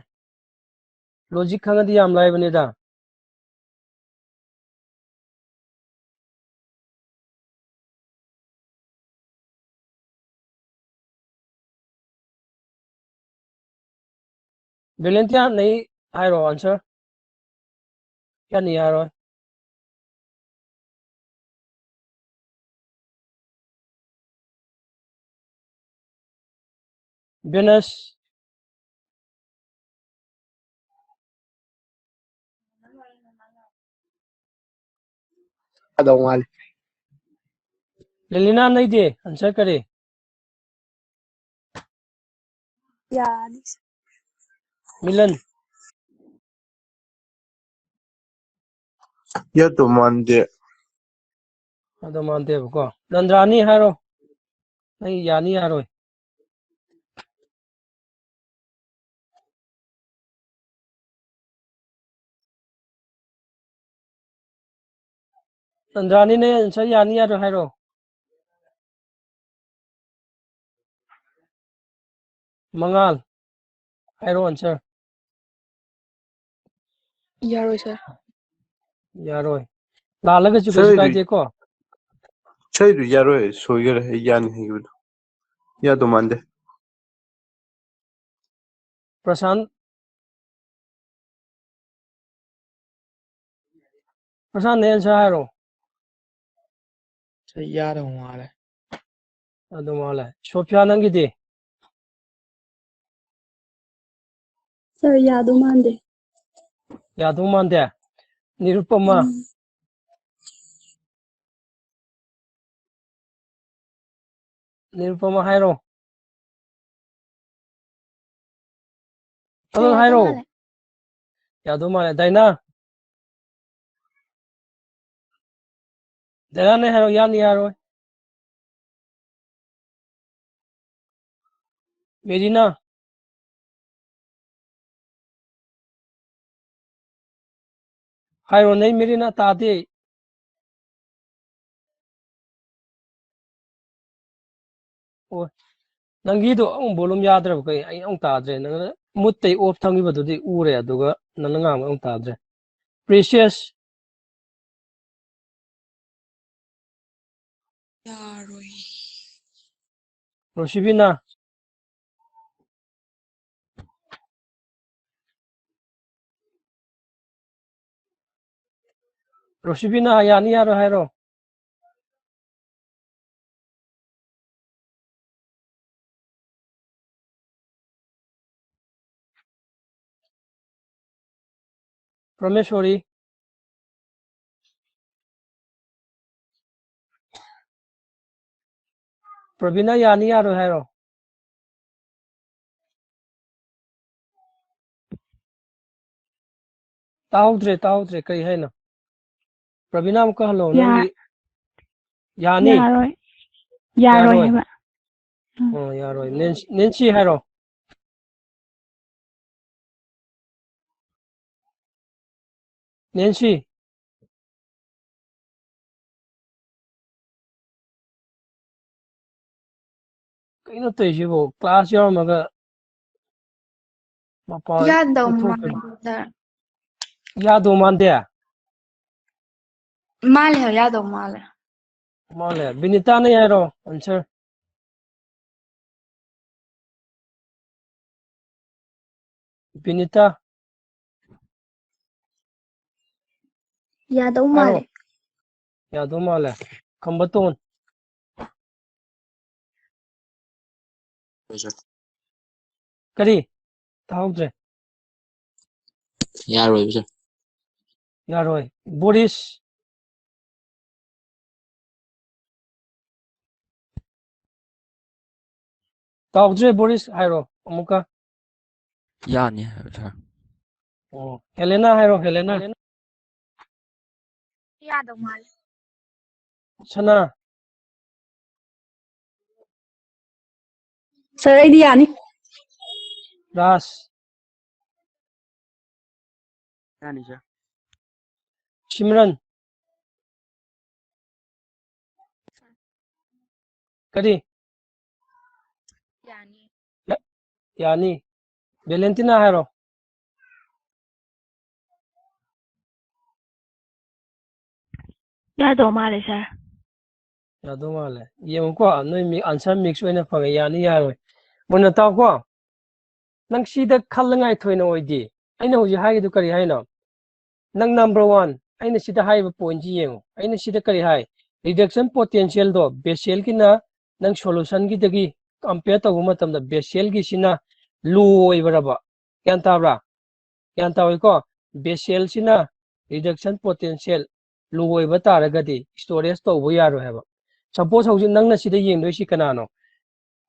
ꯂꯣꯖꯤꯛ ꯈꯪꯉꯗꯤ ꯌꯥꯝ ꯂꯥꯏꯕꯅꯤꯗ꯫ ꯚꯦꯂꯦꯟꯇꯤꯌꯥ, ꯅꯩ ꯍꯥꯏꯔꯣ ꯑꯟꯁꯔ꯫ ꯌꯥꯅꯤ, ꯌꯥꯔꯣꯏ꯫ ꯕꯦꯅꯁ꯫ ꯌꯥꯗꯧ ꯃꯥꯜꯂꯤ꯫ ꯂꯦꯂꯤꯅꯥ, ꯅꯩꯗꯤ ꯑꯟꯁꯔ ꯀꯔꯤ? ꯌꯥꯅꯤ꯫ ꯃꯤꯂꯟ꯫ ꯌꯥꯗꯧ ꯃꯥꯟꯗꯦ꯫ ꯑꯗꯣ ꯃꯥꯟꯗꯦꯕꯀꯣ꯫ ꯅꯟꯗ꯭ꯔꯥꯅꯤ ꯍꯥꯏꯔꯣ꯫ ꯑꯩ ꯌꯥꯅꯤ ꯌꯥꯔꯣꯏ꯫ ꯅꯟꯗ꯭ꯔꯥꯅꯤꯅꯦ ꯑꯟꯁꯔ ꯌꯥꯅꯤ ꯌꯥꯔꯣꯏ ꯍꯥꯏꯔꯣ꯫ ꯃꯉꯥꯜ, ꯍꯥꯏꯔꯣ ꯑꯟꯁꯔ꯫ ꯌꯥꯔꯣꯏ ꯁꯥꯔ꯫ ꯌꯥꯔꯣꯏ꯫ ꯂꯥꯜꯂꯒꯁꯨ ꯀꯩꯁꯨ ꯁꯣꯏꯔꯣꯏ꯫ ꯀꯥꯏꯗꯦꯀꯣ꯫ ꯁꯣꯏꯔꯣꯏ, ꯌꯥꯔꯣꯏ, ꯁꯣꯏꯈꯔꯦ, ꯑꯩ ꯌꯥꯅꯤ ꯍꯥꯏꯈꯤꯕꯗꯣ꯫ ꯌꯥꯗꯧ ꯃꯥꯟꯗꯦ꯫ ꯄ꯭ꯔꯁꯥꯟ꯫ ꯄ꯭ꯔꯁꯥꯟ, ꯅꯪ ꯑꯟꯁꯔ ꯍꯥꯏꯔꯣ꯫ ꯁꯤ ꯌꯥꯗꯧ ꯃꯥꯜꯂꯦ꯫ ꯑꯗꯨ ꯃꯥꯜꯂꯦ꯫ ꯁꯣꯐꯤꯌꯥ, ꯅꯪꯒꯤꯗꯤ? ꯁꯥꯔ, ꯌꯥꯗꯧ ꯃꯥꯟꯗꯦ꯫ ꯌꯥꯗꯧ ꯃꯥꯟꯗꯦ? ꯅꯤꯔꯨꯄꯃ? ꯎꯝ꯫ ꯅꯤꯔꯨꯄꯃ ꯍꯥꯏꯔꯣ꯫ ꯑꯗꯨ ꯌꯥꯗꯧ ꯍꯥꯏꯔꯣ꯫ ꯃꯥꯜꯂꯦ꯫ ꯌꯥꯗꯧ ꯃꯥꯜꯂꯦ꯫ ꯗꯥꯏꯅꯥ? ꯗꯥꯏꯅꯥ, ꯅꯪ ꯍꯥꯏꯔꯣ, ꯌꯥꯅꯤ ꯌꯥꯔꯣꯏ? ꯃꯦꯔꯤꯅꯥ꯫ ꯍꯥꯏꯔꯣ, ꯅꯩ ꯃꯦꯔꯤꯅꯥ ꯇꯥꯗꯦ꯫ ꯑꯣ, ꯅꯪꯒꯤꯗꯣ ꯑꯃꯨꯛ volume ꯌꯥꯗ꯭ꯔꯕ ꯀꯩ? ꯑꯩ ꯑꯃꯨꯛ ꯇꯥꯗ꯭ꯔꯦ꯫ ꯅꯪꯅ mute ꯇꯩ off ꯊꯝꯈꯤꯕꯗꯨꯗꯤ ꯎꯔꯦ, ꯑꯗꯨꯒ ꯅꯪꯅ ꯉꯥꯡꯕ ꯑꯃꯨꯛ ꯇꯥꯗ꯭ꯔꯦ꯫ Precious꯫ ꯌꯥꯔꯣꯏ꯫ ꯔꯣꯁꯤꯕꯤꯅꯥ꯫ ꯔꯣꯁꯤꯕꯤꯅꯥ, ꯌꯥꯅꯤ ꯌꯥꯔꯣꯏ ꯍꯥꯏꯔꯣ꯫ ꯄ꯭ꯔꯃꯦꯁꯣꯔꯤ꯫ ꯄ꯭ꯔꯕꯤꯅꯥ, ꯌꯥꯅꯤ ꯌꯥꯔꯣꯏ ꯍꯥꯏꯔꯣ꯫ ꯇꯥꯍꯧꯗ꯭ꯔꯦ, ꯇꯥꯍꯧꯗ꯭ꯔꯦ, ꯀꯔꯤ ꯍꯥꯏꯅꯣ? ꯄ꯭ꯔꯕꯤꯅꯥ, ꯑꯃꯨꯛꯀ ꯍꯜꯂꯣ, ꯌꯥ-, ꯅꯪꯒꯤ꯫ ꯌꯥꯅꯤ? ꯌꯥꯔꯣꯏ꯫ ꯌꯥꯔꯣꯏ ꯌꯥꯔꯣꯏ꯫ ꯍꯥꯏꯕ꯫ ꯎꯝ꯫ ꯑꯣ, ꯌꯥꯔꯣꯏ꯫ ꯅꯦꯟꯁ-, ꯅꯦꯟꯁꯤ ꯍꯥꯏꯔꯣ꯫ ꯅꯦꯟꯁꯤ꯫ ꯀꯩꯅꯣ ꯇꯧꯔꯤꯁꯤꯕꯣ? Class ꯌꯥꯎꯔꯝꯃꯒ ꯃꯄꯥꯟ ꯌꯥꯗꯧ ꯊꯣꯛꯈ꯭ꯔꯦ꯫ ꯃꯥꯟꯗꯦ꯫ ꯌꯥꯗꯧ ꯃꯥꯟꯗꯦ? ꯃꯥꯜꯂꯦ, ꯌꯥꯗꯧ ꯃꯥꯜꯂꯦ꯫ ꯃꯥꯜꯂꯦ꯫ ꯕꯤꯅꯤꯇꯥꯅ ꯍꯥꯏꯔꯣ, answer꯫ ꯕꯤꯅꯤꯇꯥ꯫ ꯌꯥꯗꯧ ꯍꯥꯏꯔꯣ꯫ ꯃꯥꯜꯂꯦ꯫ ꯌꯥꯗꯧ ꯃꯥꯜꯂꯦ꯫ ꯈꯝꯕꯇꯣꯟ꯫ ꯍꯣꯏ, sir꯫ ꯀꯔꯤ? ꯇꯥꯍꯧꯗ꯭ꯔꯦ꯫ ꯌꯥꯔꯣꯏꯕ, sir꯫ ꯌꯥꯔꯣꯏ꯫ ꯕꯣꯔꯤꯁ꯫ ꯇꯥꯍꯧꯗ꯭ꯔꯦ, ꯕꯣꯔꯤꯁ, ꯍꯥꯏꯔꯣ ꯑꯃꯨꯛꯀ꯫ ꯌꯥꯅꯤ ꯍꯥꯏꯕ, sir꯫ ꯑꯣ, ꯍꯦꯂꯦꯅꯥ ꯍꯥꯏꯔꯣ, ꯍꯦꯂꯦꯅꯥ꯫ ꯌꯥꯗꯧ ꯃꯥꯜꯂꯦ꯫ ꯁꯅꯥ꯫ Sir, ꯑꯩꯗꯤ ꯌꯥꯅꯤ꯫ ꯔꯥꯖ꯫ ꯌꯥꯅꯤ, sir. ꯁꯤꯃꯔꯟ꯫ ꯀꯔꯤ? ꯌꯥꯅꯤ꯫ ꯌꯥꯅꯤ꯫ ꯚꯦꯂꯦꯟꯇꯤꯅꯥ ꯍꯥꯏꯔꯣ꯫ ꯌꯥꯗꯧ ꯃꯥꯜꯂꯦ, sir. ꯌꯥꯗꯧ ꯃꯥꯜꯂꯦ꯫ ꯌꯦꯡꯉꯨꯀꯣ, ꯅꯣꯏ ꯃꯤ ꯑꯟꯁꯔ ꯃꯤꯛꯁ ꯑꯣꯏꯅ ꯐꯪꯉꯦ, ꯌꯥꯅꯤ ꯌꯥꯔꯣꯏ꯫ ꯃꯨꯟꯅ ꯇꯥꯎꯀꯣ꯫ ꯅꯪ ꯁꯤꯗ ꯈꯜꯂꯉꯥꯏ ꯊꯣꯏꯅ ꯑꯣꯏꯗꯦ꯫ ꯑꯩꯅ ꯍꯧꯖꯤꯛ ꯍꯥꯏꯒꯤꯗꯨ ꯀꯔꯤ ꯍꯥꯏꯅꯣ? ꯅꯪ number one, ꯑꯩꯅ ꯁꯤꯗ ꯍꯥꯏꯔꯤꯕ ꯄꯣꯏꯟꯠꯁꯤ ꯌꯦꯡꯉꯨ꯫ ꯑꯩꯅ ꯁꯤꯗ ꯀꯔꯤ ꯍꯥꯏ? ꯔꯤꯗꯛꯁꯟ ꯄꯣꯇꯦꯟꯁꯤꯌꯦꯜꯗꯣ ꯕꯦꯁꯦꯜꯒꯤꯅ ꯅꯪ ꯁꯣꯂꯨꯁꯟꯒꯤꯗꯒꯤ ꯀꯝꯄꯤꯌꯔ ꯇꯧꯕ ꯃꯇꯝꯗ ꯕꯦꯁꯦꯜꯒꯤꯁꯤꯅ ꯂꯣ ꯑꯣꯏꯕꯔꯕ? ꯒ꯭ꯌꯥꯟ ꯇꯥꯕ꯭ꯔꯥ? ꯒ꯭ꯌꯥꯟ ꯇꯥꯎꯏꯀꯣ? ꯕꯦꯁꯦꯜꯁꯤꯅ ꯔꯤꯗꯛꯁꯟ ꯄꯣꯇꯦꯟꯁꯤꯌꯦꯜ ꯂꯣ ꯑꯣꯏꯕ ꯇꯥꯔꯒꯗꯤ ꯁ꯭ꯇꯣꯔꯦꯖ ꯇꯧꯕ ꯌꯥꯔꯣꯏ ꯍꯥꯏꯕ꯫ ꯁꯄꯣꯁ ꯍꯧꯖꯤꯛ ꯅꯪꯅ ꯁꯤꯗ ꯌꯦꯡꯗꯣꯏꯁꯤ ꯀꯅꯥꯅꯣ?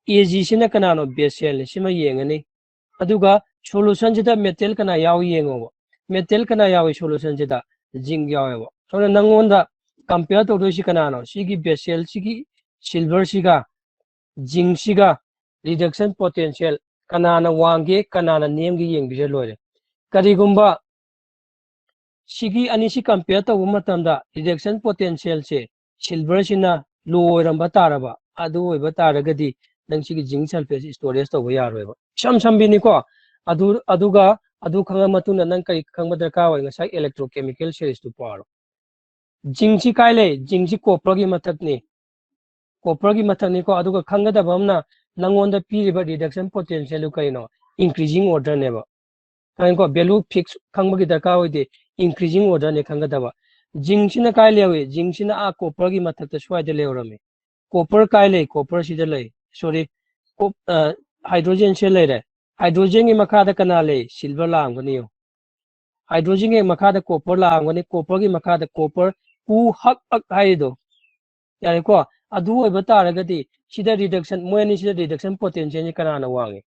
ꯑꯦ ꯖꯤꯁꯤꯅ ꯀꯅꯥꯅꯣ? ꯕꯦꯁꯦꯜꯅꯤ꯫ ꯁꯤꯃ ꯌꯦꯡꯉꯅꯤ꯫ ꯑꯗꯨꯒ ꯁꯣꯂꯨꯁꯟꯁꯤꯗ ꯃꯦꯇꯦꯜ ꯀꯅꯥ ꯌꯥꯎꯏ ꯌꯦꯡꯉꯣꯕ꯫ ꯃꯦꯇꯦꯜ ꯀꯅꯥ ꯌꯥꯎꯏ ꯁꯣꯂꯨꯁꯟꯁꯤꯗ? ꯖꯤꯡ ꯌꯥꯎꯋꯦꯕ꯫ ꯑꯗꯨꯅ ꯅꯪꯉꯣꯟꯗ ꯀꯝꯄꯤꯌꯔ ꯇꯧꯗꯣꯏꯁꯤ ꯀꯅꯥꯅꯣ? ꯁꯤꯒꯤ ꯕꯦꯁꯦꯜꯁꯤꯒꯤ ꯁꯤꯜꯚꯔꯁꯤꯒ ꯖꯤꯡꯁꯤꯒ ꯔꯤꯗꯛꯁꯟ ꯄꯣꯇꯦꯟꯁꯤꯌꯦꯜ ꯀꯅꯥꯅ ꯋꯥꯡꯒꯦ, ꯀꯅꯥꯅ ꯅꯦꯝꯒꯦ ꯌꯦꯡꯕꯤꯔ ꯂꯣꯏꯔꯦ꯫ ꯀꯔꯤꯒꯨꯝꯕ ꯁꯤꯒꯤ ꯑꯅꯤꯁꯤ ꯀꯝꯄꯤꯌꯔ ꯇꯧꯕ ꯃꯇꯝꯗ ꯔꯤꯗꯛꯁꯟ ꯄꯣꯇꯦꯟꯁꯤꯌꯦꯜꯁꯦ ꯁꯤꯜꯚꯔꯁꯤꯅ ꯂꯣ ꯑꯣꯏꯔꯝꯕ ꯇꯥꯔꯕ, ꯑꯗꯨ ꯑꯣꯏꯕ ꯇꯥꯔꯒꯗꯤ ꯅꯪ ꯁꯤꯒꯤ ꯖꯤꯡ ꯁꯜꯐꯦꯠꯁꯤ ꯁ꯭ꯇꯣꯔꯦꯖ ꯇꯧꯕ ꯌꯥꯔꯣꯏꯕ꯫ ꯏꯁꯝ ꯁꯝꯕꯤꯅꯤꯀꯣ꯫ ꯑꯗꯨ, ꯑꯗꯨꯒ ꯑꯗꯨ ꯈꯪꯉ ꯃꯇꯨꯡꯗ ꯅꯪ ꯀꯔꯤ ꯈꯪꯕ ꯗꯔꯀꯥꯔ ꯑꯣꯏ? ꯉꯁꯥꯏ electrochemical series ꯇꯨ ꯄꯥꯔꯣ꯫ ꯖꯤꯡꯁꯤ ꯀꯥꯏ ꯂꯩ? ꯖꯤꯡꯁꯤ ꯀꯣꯄꯔꯒꯤ ꯃꯊꯛꯅꯤ꯫ ꯀꯣꯄꯔꯒꯤ ꯃꯊꯛꯅꯤꯀꯣ꯫ ꯑꯗꯨꯒ ꯈꯪꯒꯗꯕ ꯑꯃꯅ ꯅꯪꯉꯣꯟꯗ ꯄꯤꯔꯤꯕ ꯔꯤꯗꯛꯁꯟ ꯄꯣꯇꯦꯟꯁꯤꯌꯦꯜꯗꯨ ꯀꯔꯤꯅꯣ? ꯏꯟꯀ꯭ꯔꯤꯖꯤꯡ ꯑꯣꯔꯗꯔꯅꯦꯕ꯫ ꯈꯪꯉꯦꯀꯣ? ꯚꯦꯂꯨ ꯐꯤꯛꯁ ꯈꯪꯕꯒꯤ ꯗꯔꯀꯥꯔ ꯑꯣꯏꯗꯦ꯫ ꯏꯟꯀ꯭ꯔꯤꯖꯤꯡ ꯑꯣꯔꯗꯔꯅꯦ ꯈꯪꯒꯗꯕ꯫ ꯖꯤꯡꯁꯤꯅ ꯀꯥꯏ ꯂꯩꯍꯧꯏ? ꯖꯤꯡꯁꯤꯅ ꯑꯥ ꯀꯣꯄꯔꯒꯤ ꯃꯊꯛꯇ ꯁ꯭ꯋꯥꯏꯗ ꯂꯩꯍꯧꯔꯝꯃꯤ꯫ ꯀꯣꯄꯔ ꯀꯥꯏ ꯂꯩ? ꯀꯣꯄꯔ ꯁꯤꯗ ꯂꯩ꯫ ꯁꯣꯔꯤ, ꯀꯣꯞ-, ꯑ, ꯍꯥꯏꯗ꯭ꯔꯣꯖꯦꯟ ꯁꯤꯗ ꯂꯩꯔꯦ꯫ ꯍꯥꯏꯗ꯭ꯔꯣꯖꯦꯟꯒꯤ ꯃꯈꯥꯗ ꯀꯅꯥ ꯂꯩ? ꯁꯤꯜꯚꯔ ꯂꯥꯛꯑꯝꯒꯅꯤ ꯌꯦꯡꯉꯨ꯫ ꯍꯥꯏꯗ꯭ꯔꯣꯖꯦꯟꯒꯤ ꯃꯈꯥꯗ ꯀꯣꯄꯔ ꯂꯥꯛꯑꯝꯒꯅꯤ, ꯀꯣꯄꯔꯒꯤ ꯃꯈꯥꯗ ꯀꯣꯄꯔ ꯀꯨ ꯍꯛ ꯍꯛ ꯍꯥꯏꯔꯤꯗꯣ꯫ ꯌꯥꯔꯦꯀꯣ? ꯑꯗꯨ ꯑꯣꯏꯕ ꯇꯥꯔꯒꯗꯤ ꯁꯤꯗ ꯔꯤꯗꯛꯁꯟ, ꯃꯣꯏ ꯑꯅꯤꯁꯤꯗ ꯔꯤꯗꯛꯁꯟ ꯄꯣꯇꯦꯟꯁꯤꯌꯦꯜꯁꯦ ꯀꯅꯥꯅ ꯋꯥꯡꯉꯤ?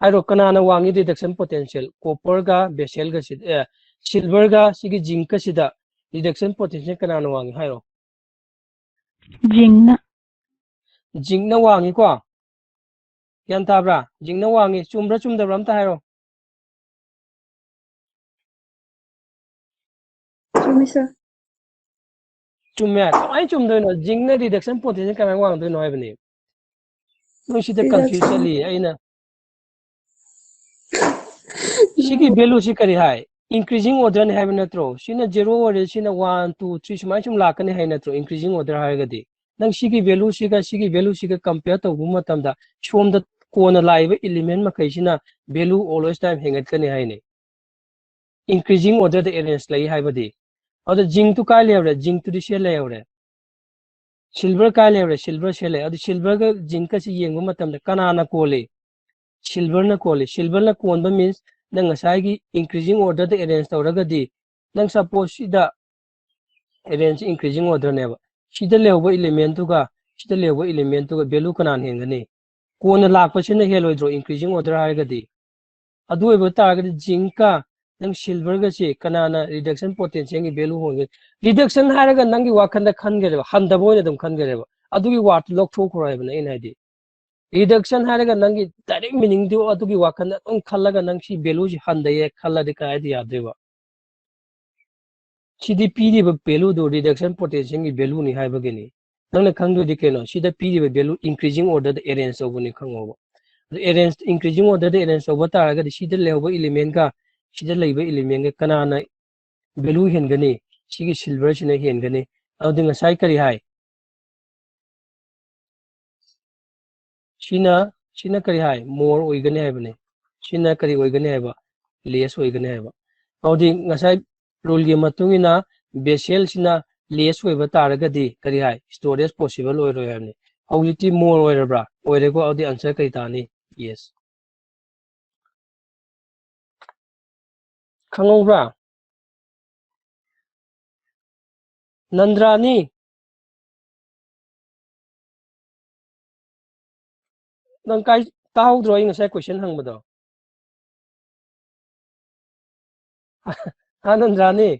ꯍꯥꯏꯔꯣ, ꯀꯅꯥꯅ ꯋꯥꯡꯉꯤ ꯔꯤꯗꯛꯁꯟ ꯄꯣꯇꯦꯟꯁꯤꯌꯦꯜ? ꯀꯣꯄꯔꯒ ꯕꯦꯁꯦꯜꯒꯁꯤꯗ, ꯑꯦ, ꯁꯤꯜꯚꯔꯒ ꯁꯤꯒꯤ ꯖꯤꯡꯀꯁꯤꯗ ꯔꯤꯗꯛꯁꯟ ꯄꯣꯇꯦꯟꯁꯤꯌꯦꯜ ꯀꯅꯥꯅ ꯋꯥꯡꯉꯤ ꯍꯥꯏꯔꯣ? ꯖꯤꯡꯅ꯫ ꯖꯤꯡꯅ ꯋꯥꯡꯉꯤꯀꯣ? ꯒ꯭ꯌꯥꯟ ꯇꯥꯕ꯭ꯔꯥ? Zincꯅ ꯋꯥꯡꯉꯤ꯫ ꯆꯨꯝꯕ꯭ꯔꯥ ꯆꯨꯝꯗꯕ꯭ꯔꯥ ꯑꯝꯇ ꯍꯥꯏꯔꯣ꯫ ꯆꯨꯝꯃꯤ, sir. ꯆꯨꯝꯃꯦ꯫ ꯀꯃꯥꯏꯅ ꯆꯨꯝꯗꯣꯏꯅꯣ? Zincꯅ reduction potential ꯀꯃꯥꯏꯅ ꯋꯥꯡꯗꯣꯏꯅꯣ ꯍꯥꯏꯕꯅꯤ꯫ ꯅꯣꯏ ꯁꯤꯗ confuse Reduction. ꯆꯠꯂꯤ꯫ ꯑꯩꯅ ꯁꯤꯒꯤ valueꯁꯤ ꯀꯔꯤ ꯍꯥꯏ? Increasing orderꯅꯤ ꯍꯥꯏꯕ ꯅꯠꯇ꯭ꯔꯣ? ꯁꯤꯅ zero ꯑꯣꯏꯔꯦ, ꯁꯤꯅ one, two, three ꯁꯨꯃꯥꯏꯅ ꯁꯨꯝ ꯂꯥꯛꯀꯅꯤ ꯍꯥꯏ ꯅꯠꯇ꯭ꯔꯣ? Increasing order ꯍꯥꯏꯔꯒꯗꯤ ꯅꯪ ꯁꯤꯒꯤ valueꯁꯤꯒ ꯁꯤꯒꯤ valueꯁꯤꯒ compare ꯇꯧꯕ ꯃꯇꯝꯗ ꯁꯣꯝꯗ ꯀꯣꯟꯅ ꯂꯥꯛꯏꯕ element ꯃꯈꯩꯁꯤꯅ value always time ꯍꯦꯟꯒꯠꯀꯅꯤ ꯍꯥꯏꯅꯤ꯫ Increasing orderꯗ arrange ꯂꯩ ꯍꯥꯏꯕꯗꯤ꯫ ꯑꯗꯨꯗ zincꯇꯨ ꯀꯥꯏ ꯂꯩꯍꯧꯔꯦ? Zincꯇꯨꯗꯤ ꯁꯤ ꯂꯩꯍꯧꯔꯦ꯫ Silver ꯀꯥꯏ ꯂꯩꯍꯧꯔꯦ? Silver ꯁꯤ ꯂꯩ꯫ ꯑꯗꯨ silverꯒ zincꯀꯁꯤ ꯌꯦꯡꯕ ꯃꯇꯝꯗ ꯀꯅꯥꯅ ꯀꯣꯜꯂꯤ? Silverꯅ ꯀꯣꯜꯂꯤ꯫ Silverꯅ ꯀꯣꯟꯕ means ꯅꯪ ꯉꯁꯥꯏꯒꯤ increasing orderꯗ arrange ꯇꯧꯔꯒꯗꯤ ꯅꯪ suppose ꯁꯤꯗ arrange increasing orderꯅꯦꯕ꯫ ꯁꯤꯗ ꯂꯩꯍꯧꯕ elementꯇꯨꯒ ꯁꯤꯗ ꯂꯩꯍꯧꯕ elementꯇꯨꯒ value ꯀꯅꯥꯅ ꯍꯦꯟꯒꯅꯤ? ꯀꯣꯟꯅ ꯂꯥꯛꯄꯁꯤꯅ ꯍꯦꯜꯂꯣꯏꯗ꯭ꯔꯣ increasing order ꯍꯥꯏꯔꯒꯗꯤ? ꯑꯗꯨ ꯑꯣꯏꯕ ꯇꯥꯔꯒꯗꯤ zincꯀ ꯅꯪ silverꯒꯁꯤ ꯀꯅꯥꯅ reduction potentialꯒꯤ value ꯍꯣꯡꯒꯦ? Reduction ꯍꯥꯏꯔꯒ ꯅꯪꯒꯤ ꯋꯥꯈꯜꯗ ꯈꯟꯈ꯭ꯔꯦꯕ, ꯍꯟꯊꯕ ꯑꯣꯏꯅ ꯑꯗꯨꯝ ꯈꯟꯈ꯭ꯔꯦꯕ꯫ ꯑꯗꯨꯒꯤ wordꯇꯨ ꯂꯧꯊꯣꯛꯈ꯭ꯔꯣ ꯍꯥꯏꯕꯅꯦ ꯑꯩꯅ ꯍꯥꯏꯗꯤ꯫ Reduction ꯍꯥꯏꯔꯒ ꯅꯪꯒꯤ direct meaningꯗꯨ ꯑꯗꯨꯒꯤ ꯋꯥꯈꯜꯗ ꯑꯗꯨꯝ ꯈꯜꯂꯒ ꯅꯪ ꯁꯤ valueꯁꯤ ꯍꯟꯊꯩꯌꯦ ꯈꯜꯂꯗꯤ ꯀꯥꯏꯗꯤ ꯌꯥꯗꯣꯏꯕ? ꯁꯤꯗꯤ ꯄꯤꯔꯤꯕ valueꯗꯨ reduction potentialꯒꯤ valueꯅꯤ ꯍꯥꯏꯕꯒꯤꯅꯤ꯫ ꯅꯪꯅ ꯈꯪꯗꯣꯏꯗꯤ ꯀꯩꯅꯣ? ꯁꯤꯗ ꯄꯤꯔꯤꯕ value increasing orderꯗ arrange ꯇꯧꯕꯅꯤ ꯈꯪꯉꯣꯕ꯫ ꯑꯗꯨ arrange, increasing orderꯗ arrange ꯇꯧꯕ ꯇꯥꯔꯒꯗꯤ ꯁꯤꯗ ꯂꯩꯍꯧꯕ elementꯀ ꯁꯤꯗ ꯂꯩꯕ elementꯀ ꯀꯅꯥꯅ value ꯍꯦꯟꯒꯅꯤ? ꯁꯤꯒꯤ silverꯁꯤꯅ ꯍꯦꯟꯒꯅꯤ꯫ ꯑꯗꯨꯗꯤ ꯉꯁꯥꯏ ꯀꯔꯤ ꯍꯥꯏ? ꯁꯤꯅ, ꯁꯤꯅ ꯀꯔꯤ ꯍꯥꯏ? More ꯑꯣꯏꯒꯅꯤ ꯍꯥꯏꯕꯅꯤ꯫ ꯁꯤꯅ ꯀꯔꯤ ꯑꯣꯏꯒꯅꯤ ꯍꯥꯏꯕ? Less ꯑꯣꯏꯒꯅꯤ ꯍꯥꯏꯕ꯫ ꯑꯗꯨꯗꯤ ꯉꯁꯥꯏ ruleꯒꯤ ꯃꯇꯨꯡ ꯏꯟꯅ Besselꯁꯤꯅ less ꯑꯣꯏꯕ ꯇꯥꯔꯒꯗꯤ ꯀꯔꯤ ꯍꯥꯏ? Storage possible ꯑꯣꯏꯔꯣꯏ ꯍꯥꯏꯕꯅꯤ꯫ ꯍꯧꯖꯤꯛꯇꯤ more ꯑꯣꯏꯔꯕ꯭ꯔꯥ? ꯑꯣꯏꯔꯦꯀꯣ꯫ ꯑꯗꯨꯗꯤ answer ꯀꯔꯤ ꯇꯥꯅꯤ? Yes꯫ ꯈꯪꯍꯧꯕ꯭ꯔꯥ? ꯅꯟꯗ꯭ꯔꯥꯅꯤ, ꯅꯪ ꯀꯥꯏ, ꯇꯥꯍꯧꯗ꯭ꯔꯣ ꯑꯩ ꯉꯁꯥꯏ question ꯍꯪꯕꯗꯣ? ꯍꯥ, ꯅꯟꯗ꯭ꯔꯥꯅꯤ?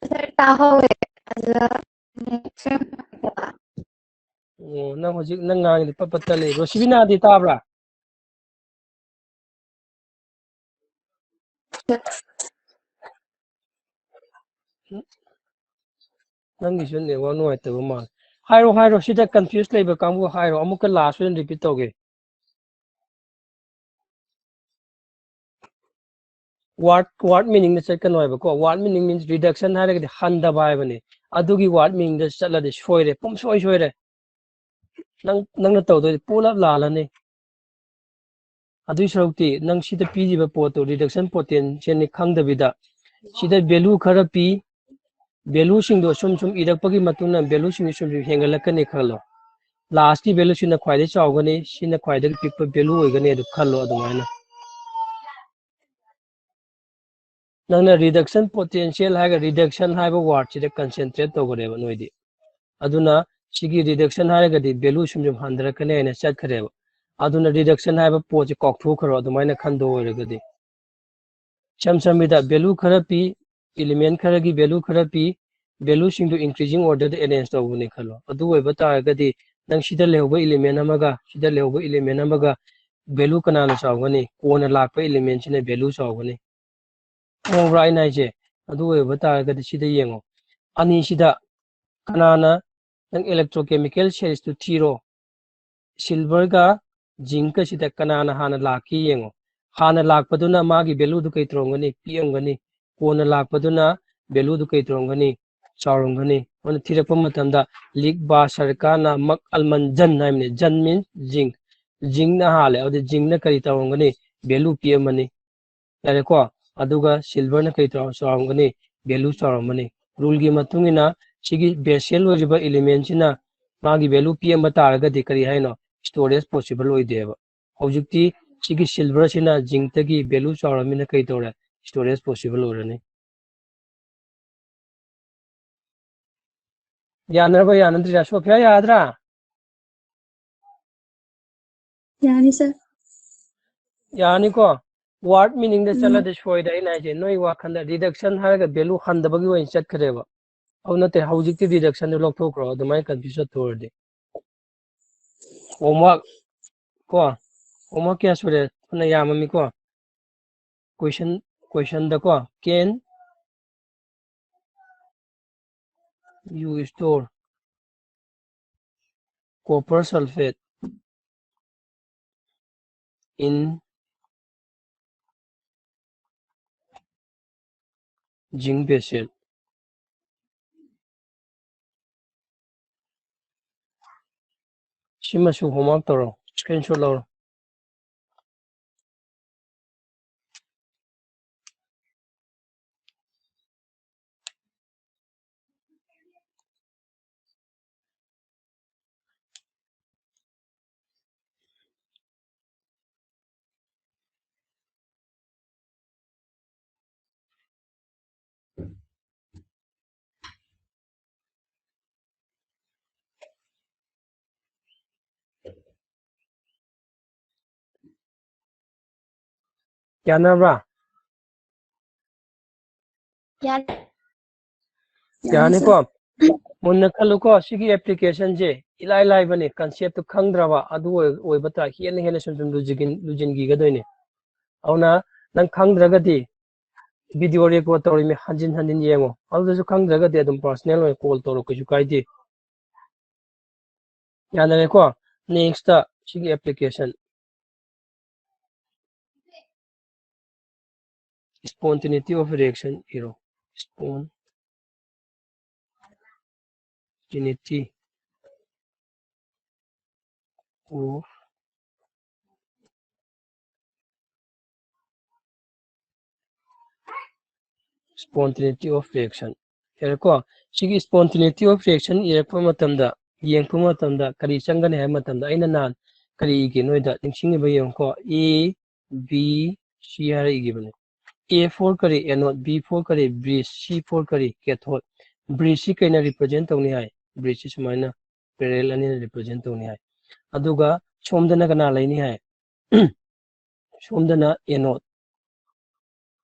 Sir, ꯇꯥꯍꯧꯋꯦ꯫ ꯑꯗꯨꯗ, ꯎꯝ, sir, ꯍꯪꯕ꯫ ꯑꯣ, ꯅꯪ ꯍꯧꯖꯤꯛ ꯅꯪ ꯉꯥꯡꯉꯤꯗꯣ ꯄꯠ ꯄꯠ ꯇꯠꯂꯦ꯫ ꯔꯣꯁꯤꯕꯤꯅꯥꯗꯤ ꯇꯥꯕ꯭ꯔꯥ? ꯅꯪꯒꯤꯁꯨ network ꯅꯨꯡꯉꯥꯏꯇꯕ ꯃꯥꯜꯂꯦ꯫ ꯍꯥꯏꯔꯣ, ꯍꯥꯏꯔꯣ, ꯁꯤꯗ confuse ꯂꯩꯕ ꯀꯥꯡꯕꯨ ꯍꯥꯏꯔꯣ, ꯑꯃꯨꯛꯀ last ꯑꯣꯏꯅ repeat ꯇꯧꯒꯦ꯫ Word, word meaningꯗ ꯆꯠꯀꯅꯣ ꯍꯥꯏꯕꯀꯣ꯫ Word meaning means reduction ꯍꯥꯏꯔꯒꯗꯤ ꯍꯟꯊꯕ ꯍꯥꯏꯕꯅꯤ꯫ ꯑꯗꯨꯒꯤ word meaningꯗ ꯆꯠꯂꯗꯤ ꯁꯣꯏꯔꯦ, ꯄꯨꯝꯁꯣꯏ ꯁꯣꯏꯔꯦ꯫ ꯅꯪ, ꯅꯪꯅ ꯇꯧꯗꯣꯏꯗꯤ ꯄꯨꯂꯞ ꯂꯥꯜꯂꯅꯤ꯫ ꯑꯗꯨꯏ ꯁꯔꯨꯛꯇꯤ ꯅꯪ ꯁꯤꯗ ꯄꯤꯔꯤꯕ ꯄꯣꯠꯇꯣ reduction potentialꯅꯤ ꯈꯪꯗꯕꯤꯗ, ꯁꯤꯗ value ꯈꯔ ꯄꯤ, valueꯁꯤꯡꯗꯣ ꯁꯨꯝ ꯁꯨꯝ ꯏꯔꯛꯄꯒꯤ ꯃꯇꯨꯡ ꯏꯟꯅ valueꯁꯤꯡꯗꯣ ꯁꯨꯝ ꯁꯨꯝ ꯍꯦꯟꯒꯠꯂꯛꯀꯅꯤ ꯈꯜꯂꯣ꯫ Lastꯀꯤ valueꯁꯤꯅ ꯈ꯭ꯋꯥꯏꯗꯒꯤ ꯆꯥꯎꯒꯅꯤ, ꯁꯤꯅ ꯈ꯭ꯋꯥꯏꯗꯒꯤ ꯄꯤꯛꯄ value ꯑꯣꯏꯒꯅꯤ ꯑꯗꯨ ꯈꯜꯂꯣ ꯑꯗꯨꯃꯥꯏꯅ꯫ ꯅꯪꯅ reduction potential ꯍꯥꯏꯔꯒ reduction ꯍꯥꯏꯕ wordꯁꯤꯗ concentrate ꯇꯧꯈ꯭ꯔꯦꯕ ꯅꯣꯏꯗꯤ꯫ ꯑꯗꯨꯅ ꯁꯤꯒꯤ reduction ꯍꯥꯏꯔꯒꯗꯤ value ꯁꯨꯝ ꯁꯨꯝ ꯍꯟꯊꯔꯛꯀꯅꯤ ꯍꯥꯏꯅ ꯆꯠꯈ꯭ꯔꯦꯕ꯫ ꯑꯗꯨꯅ reduction ꯍꯥꯏꯕ ꯄꯣꯠꯁꯤ ꯀꯥꯎꯊꯣꯛꯈ꯭ꯔꯣ ꯑꯗꯨꯃꯥꯏꯅ ꯈꯟꯗꯣꯛ ꯑꯣꯏꯔꯒꯗꯤ꯫ ꯏꯁꯝ ꯁꯝꯕꯤꯗ value ꯈꯔ ꯄꯤ, element ꯈꯔꯒꯤ value ꯈꯔ ꯄꯤ, valueꯁꯤꯡꯗꯨ increasing orderꯗ arrange ꯇꯧꯕꯅꯤ ꯈꯜꯂꯣ꯫ ꯑꯗꯨ ꯑꯣꯏꯕ ꯇꯥꯔꯒꯗꯤ ꯅꯪ ꯁꯤꯗ ꯂꯩꯍꯧꯕ element ꯑꯃꯒ ꯁꯤꯗ ꯂꯩꯍꯧꯕ element ꯑꯃꯒ value ꯀꯅꯥꯅ ꯆꯥꯎꯒꯅꯤ? ꯀꯣꯟꯅ ꯂꯥꯛꯄ elementꯁꯤꯅ value ꯆꯥꯎꯒꯅꯤ꯫ ꯈꯪꯍꯧꯕ꯭ꯔꯥ ꯑꯩꯅ ꯍꯥꯏꯁꯦ? ꯑꯗꯨ ꯑꯣꯏꯕ ꯇꯥꯔꯒꯗꯤ ꯁꯤꯗ ꯌꯦꯡꯉꯣ꯫ ꯑꯅꯤꯁꯤꯗ ꯀꯅꯥꯅ ꯅꯪ electrochemical salesꯇꯨ ꯊꯤꯔꯣ꯫ Silverꯒ zincꯀꯁꯤꯗ ꯀꯅꯥꯅ ꯍꯥꯟꯅ ꯂꯥꯛꯈꯤ ꯌꯦꯡꯉꯣ꯫ ꯍꯥꯟꯅ ꯂꯥꯛꯄꯗꯨꯅ ꯃꯥꯒꯤ valueꯗꯨ ꯀꯩ ꯇꯧꯔꯝꯒꯅꯤ? ꯄꯤꯛꯑꯝꯒꯅꯤ꯫ ꯀꯣꯟꯅ ꯂꯥꯛꯄꯗꯨꯅ valueꯗꯨ ꯀꯩ ꯇꯧꯔꯝꯒꯅꯤ? ꯆꯥꯎꯔꯝꯒꯅꯤ꯫ ꯑꯗꯨꯅ ꯊꯤꯔꯛꯄ ꯃꯇꯝꯗ ꯂꯤꯛ ꯕꯥ ꯁꯔꯀꯥꯅ ꯃꯛ ꯑꯜꯃꯟ ꯖꯟ ꯍꯥꯏꯕꯅꯤ꯫ ꯖꯟ means zinc꯫ Zincꯅ ꯍꯥꯜꯂꯦ꯫ ꯑꯗꯨꯗꯤ zincꯅ ꯀꯔꯤ ꯇꯧꯔꯝꯒꯅꯤ? Value ꯄꯤꯛꯑꯝꯃꯅꯤ꯫ ꯌꯥꯔꯦꯀꯣ? ꯑꯗꯨꯒ silverꯅ ꯀꯔꯤ ꯇꯧꯔ-, ꯆꯥꯎꯔꯝꯒꯅꯤ? Value ꯆꯥꯎꯔꯝꯃꯅꯤ꯫ Ruleꯒꯤ ꯃꯇꯨꯡ ꯏꯟꯅ ꯁꯤꯒꯤ basic ꯑꯣꯏꯔꯤꯕ elementꯁꯤꯅ ꯃꯥꯒꯤ value ꯄꯤꯛꯑꯝꯕ ꯇꯥꯔꯒꯗꯤ ꯀꯔꯤ ꯍꯥꯏꯅꯣ? Storage possible ꯑꯣꯏꯗꯦꯕ꯫ ꯍꯧꯖꯤꯛꯇꯤ ꯁꯤꯒꯤ silverꯁꯤꯅ zincꯇꯒꯤ value ꯆꯥꯎꯔꯃꯤꯅ ꯀꯔꯤ ꯇꯧꯔꯦ? Storage possible ꯑꯣꯏꯔꯅꯤ꯫ ꯌꯥꯅꯔꯕ ꯌꯥꯅꯗ꯭ꯔꯤꯔꯥ? ꯁꯣꯐꯤꯌꯥ ꯌꯥꯗ꯭ꯔꯥ? ꯌꯥꯅꯤ sir꯫ ꯌꯥꯅꯤꯀꯣ? Word meaningꯗ ꯎꯝ꯫ ꯆꯠꯂꯗꯤ ꯁꯣꯏꯔꯦ꯫ ꯑꯩꯅ ꯍꯥꯏꯁꯦ ꯅꯣꯏ ꯋꯥꯈꯜꯗ reduction ꯍꯥꯏꯔꯒ value ꯍꯟꯊꯕꯒꯤ ꯑꯣꯏꯅ ꯆꯠꯈ꯭ꯔꯦꯕ꯫ ꯑꯗꯨ ꯅꯠꯇꯦ, ꯍꯧꯖꯤꯛꯇꯤ reductionꯗꯨ ꯂꯧꯊꯣꯛꯈ꯭ꯔꯣ, ꯑꯗꯨꯃꯥꯏꯅ confuse ꯆꯠꯊꯣꯛꯑꯗꯤ꯫ Homework ꯀꯣ, homework ꯀꯌꯥ ꯁꯨꯔꯦ? ꯐꯅ ꯌꯥꯝꯃꯝꯃꯤꯀꯣ꯫ Question, question ꯗꯀꯣ, can you store copper sulfate in zinc vessel? ꯁꯤꯃꯁꯨ homework ꯇꯧꯔꯣ, screenshot ꯂꯧꯔꯣ꯫ ꯌꯥꯅꯕ꯭ꯔꯥ? ꯌꯥꯔꯦ꯫ ꯌꯥꯅꯤꯀꯣ? ꯃꯨꯟꯅ ꯈꯜꯂꯨꯀꯣ, ꯁꯤꯒꯤ application ꯁꯦ ꯏꯂꯥꯏ ꯂꯥꯏꯕꯅꯤ, concept ꯇꯨ ꯈꯪꯗ꯭ꯔꯕ ꯑꯗꯨ ꯑꯣꯏ-, ꯑꯣꯏꯕ ꯇꯥꯔꯦ, ꯍꯦꯟꯅ ꯍꯦꯟꯅ ꯁꯨꯝ ꯁꯨꯝ ꯂꯨꯖꯤꯟꯒꯤ-, ꯂꯨꯖꯤꯟꯈꯤꯒꯗꯣꯏꯅꯦ꯫ ꯑꯗꯨꯅ ꯅꯪ ꯈꯪꯗ꯭ꯔꯒꯗꯤ video record ꯇꯧꯔꯤꯃꯤ ꯍꯟꯖꯤꯟ ꯍꯟꯖꯤꯟ ꯌꯦꯡꯉꯣ, ꯑꯗꯨꯗꯁꯨ ꯈꯪꯗ꯭ꯔꯒꯗꯤ ꯑꯗꯨꯝ personal ꯑꯣꯏꯅ call ꯇꯧꯔꯣ, ꯀꯩꯁꯨ ꯀꯥꯏꯗꯦ꯫ ꯌꯥꯅꯔꯦꯀꯣ? Next ꯁꯤꯒꯤ application, spontaneity of reaction ꯏꯔꯣ꯫ Spontaneity of spontaneity of reaction꯫ ꯌꯥꯔꯦꯀꯣ? ꯁꯤꯒꯤ spontaneity of reaction ꯏꯔꯛꯄ ꯃꯇꯝꯗ, ꯌꯦꯡꯉꯛꯄ ꯃꯇꯝꯗ ꯀꯔꯤ ꯆꯪꯒꯅꯤ ꯍꯥꯏꯕ ꯃꯇꯝꯗ, ꯑꯩꯅ ꯅꯍꯥꯟ ꯀꯔꯤ ꯏꯒꯦ ꯅꯣꯏꯗ ꯅꯤꯡꯁꯤꯡꯉꯤꯕ ꯌꯦꯡꯉꯨꯀꯣ꯫ A, B, C ꯍꯥꯏꯔ ꯏꯈꯤꯕꯅꯦ꯫ A for ꯀꯔꯤ? Anode꯫ B for ꯀꯔꯤ? Bridge꯫ C for ꯀꯔꯤ? Cathode꯫ Bridge ꯁꯤ ꯀꯩꯅ represent ꯇꯧꯅꯤ ꯍꯥꯏ? Bridge ꯁꯤ ꯁꯨꯃꯥꯏꯅ parallel ꯑꯅꯤꯅ represent ꯇꯧꯅꯤ ꯍꯥꯏ꯫ ꯑꯗꯨꯒ ꯁꯣꯝꯗꯅ ꯀꯅꯥ ꯂꯩꯅꯤ ꯍꯥꯏ? ꯁꯣꯝꯗꯅ anode,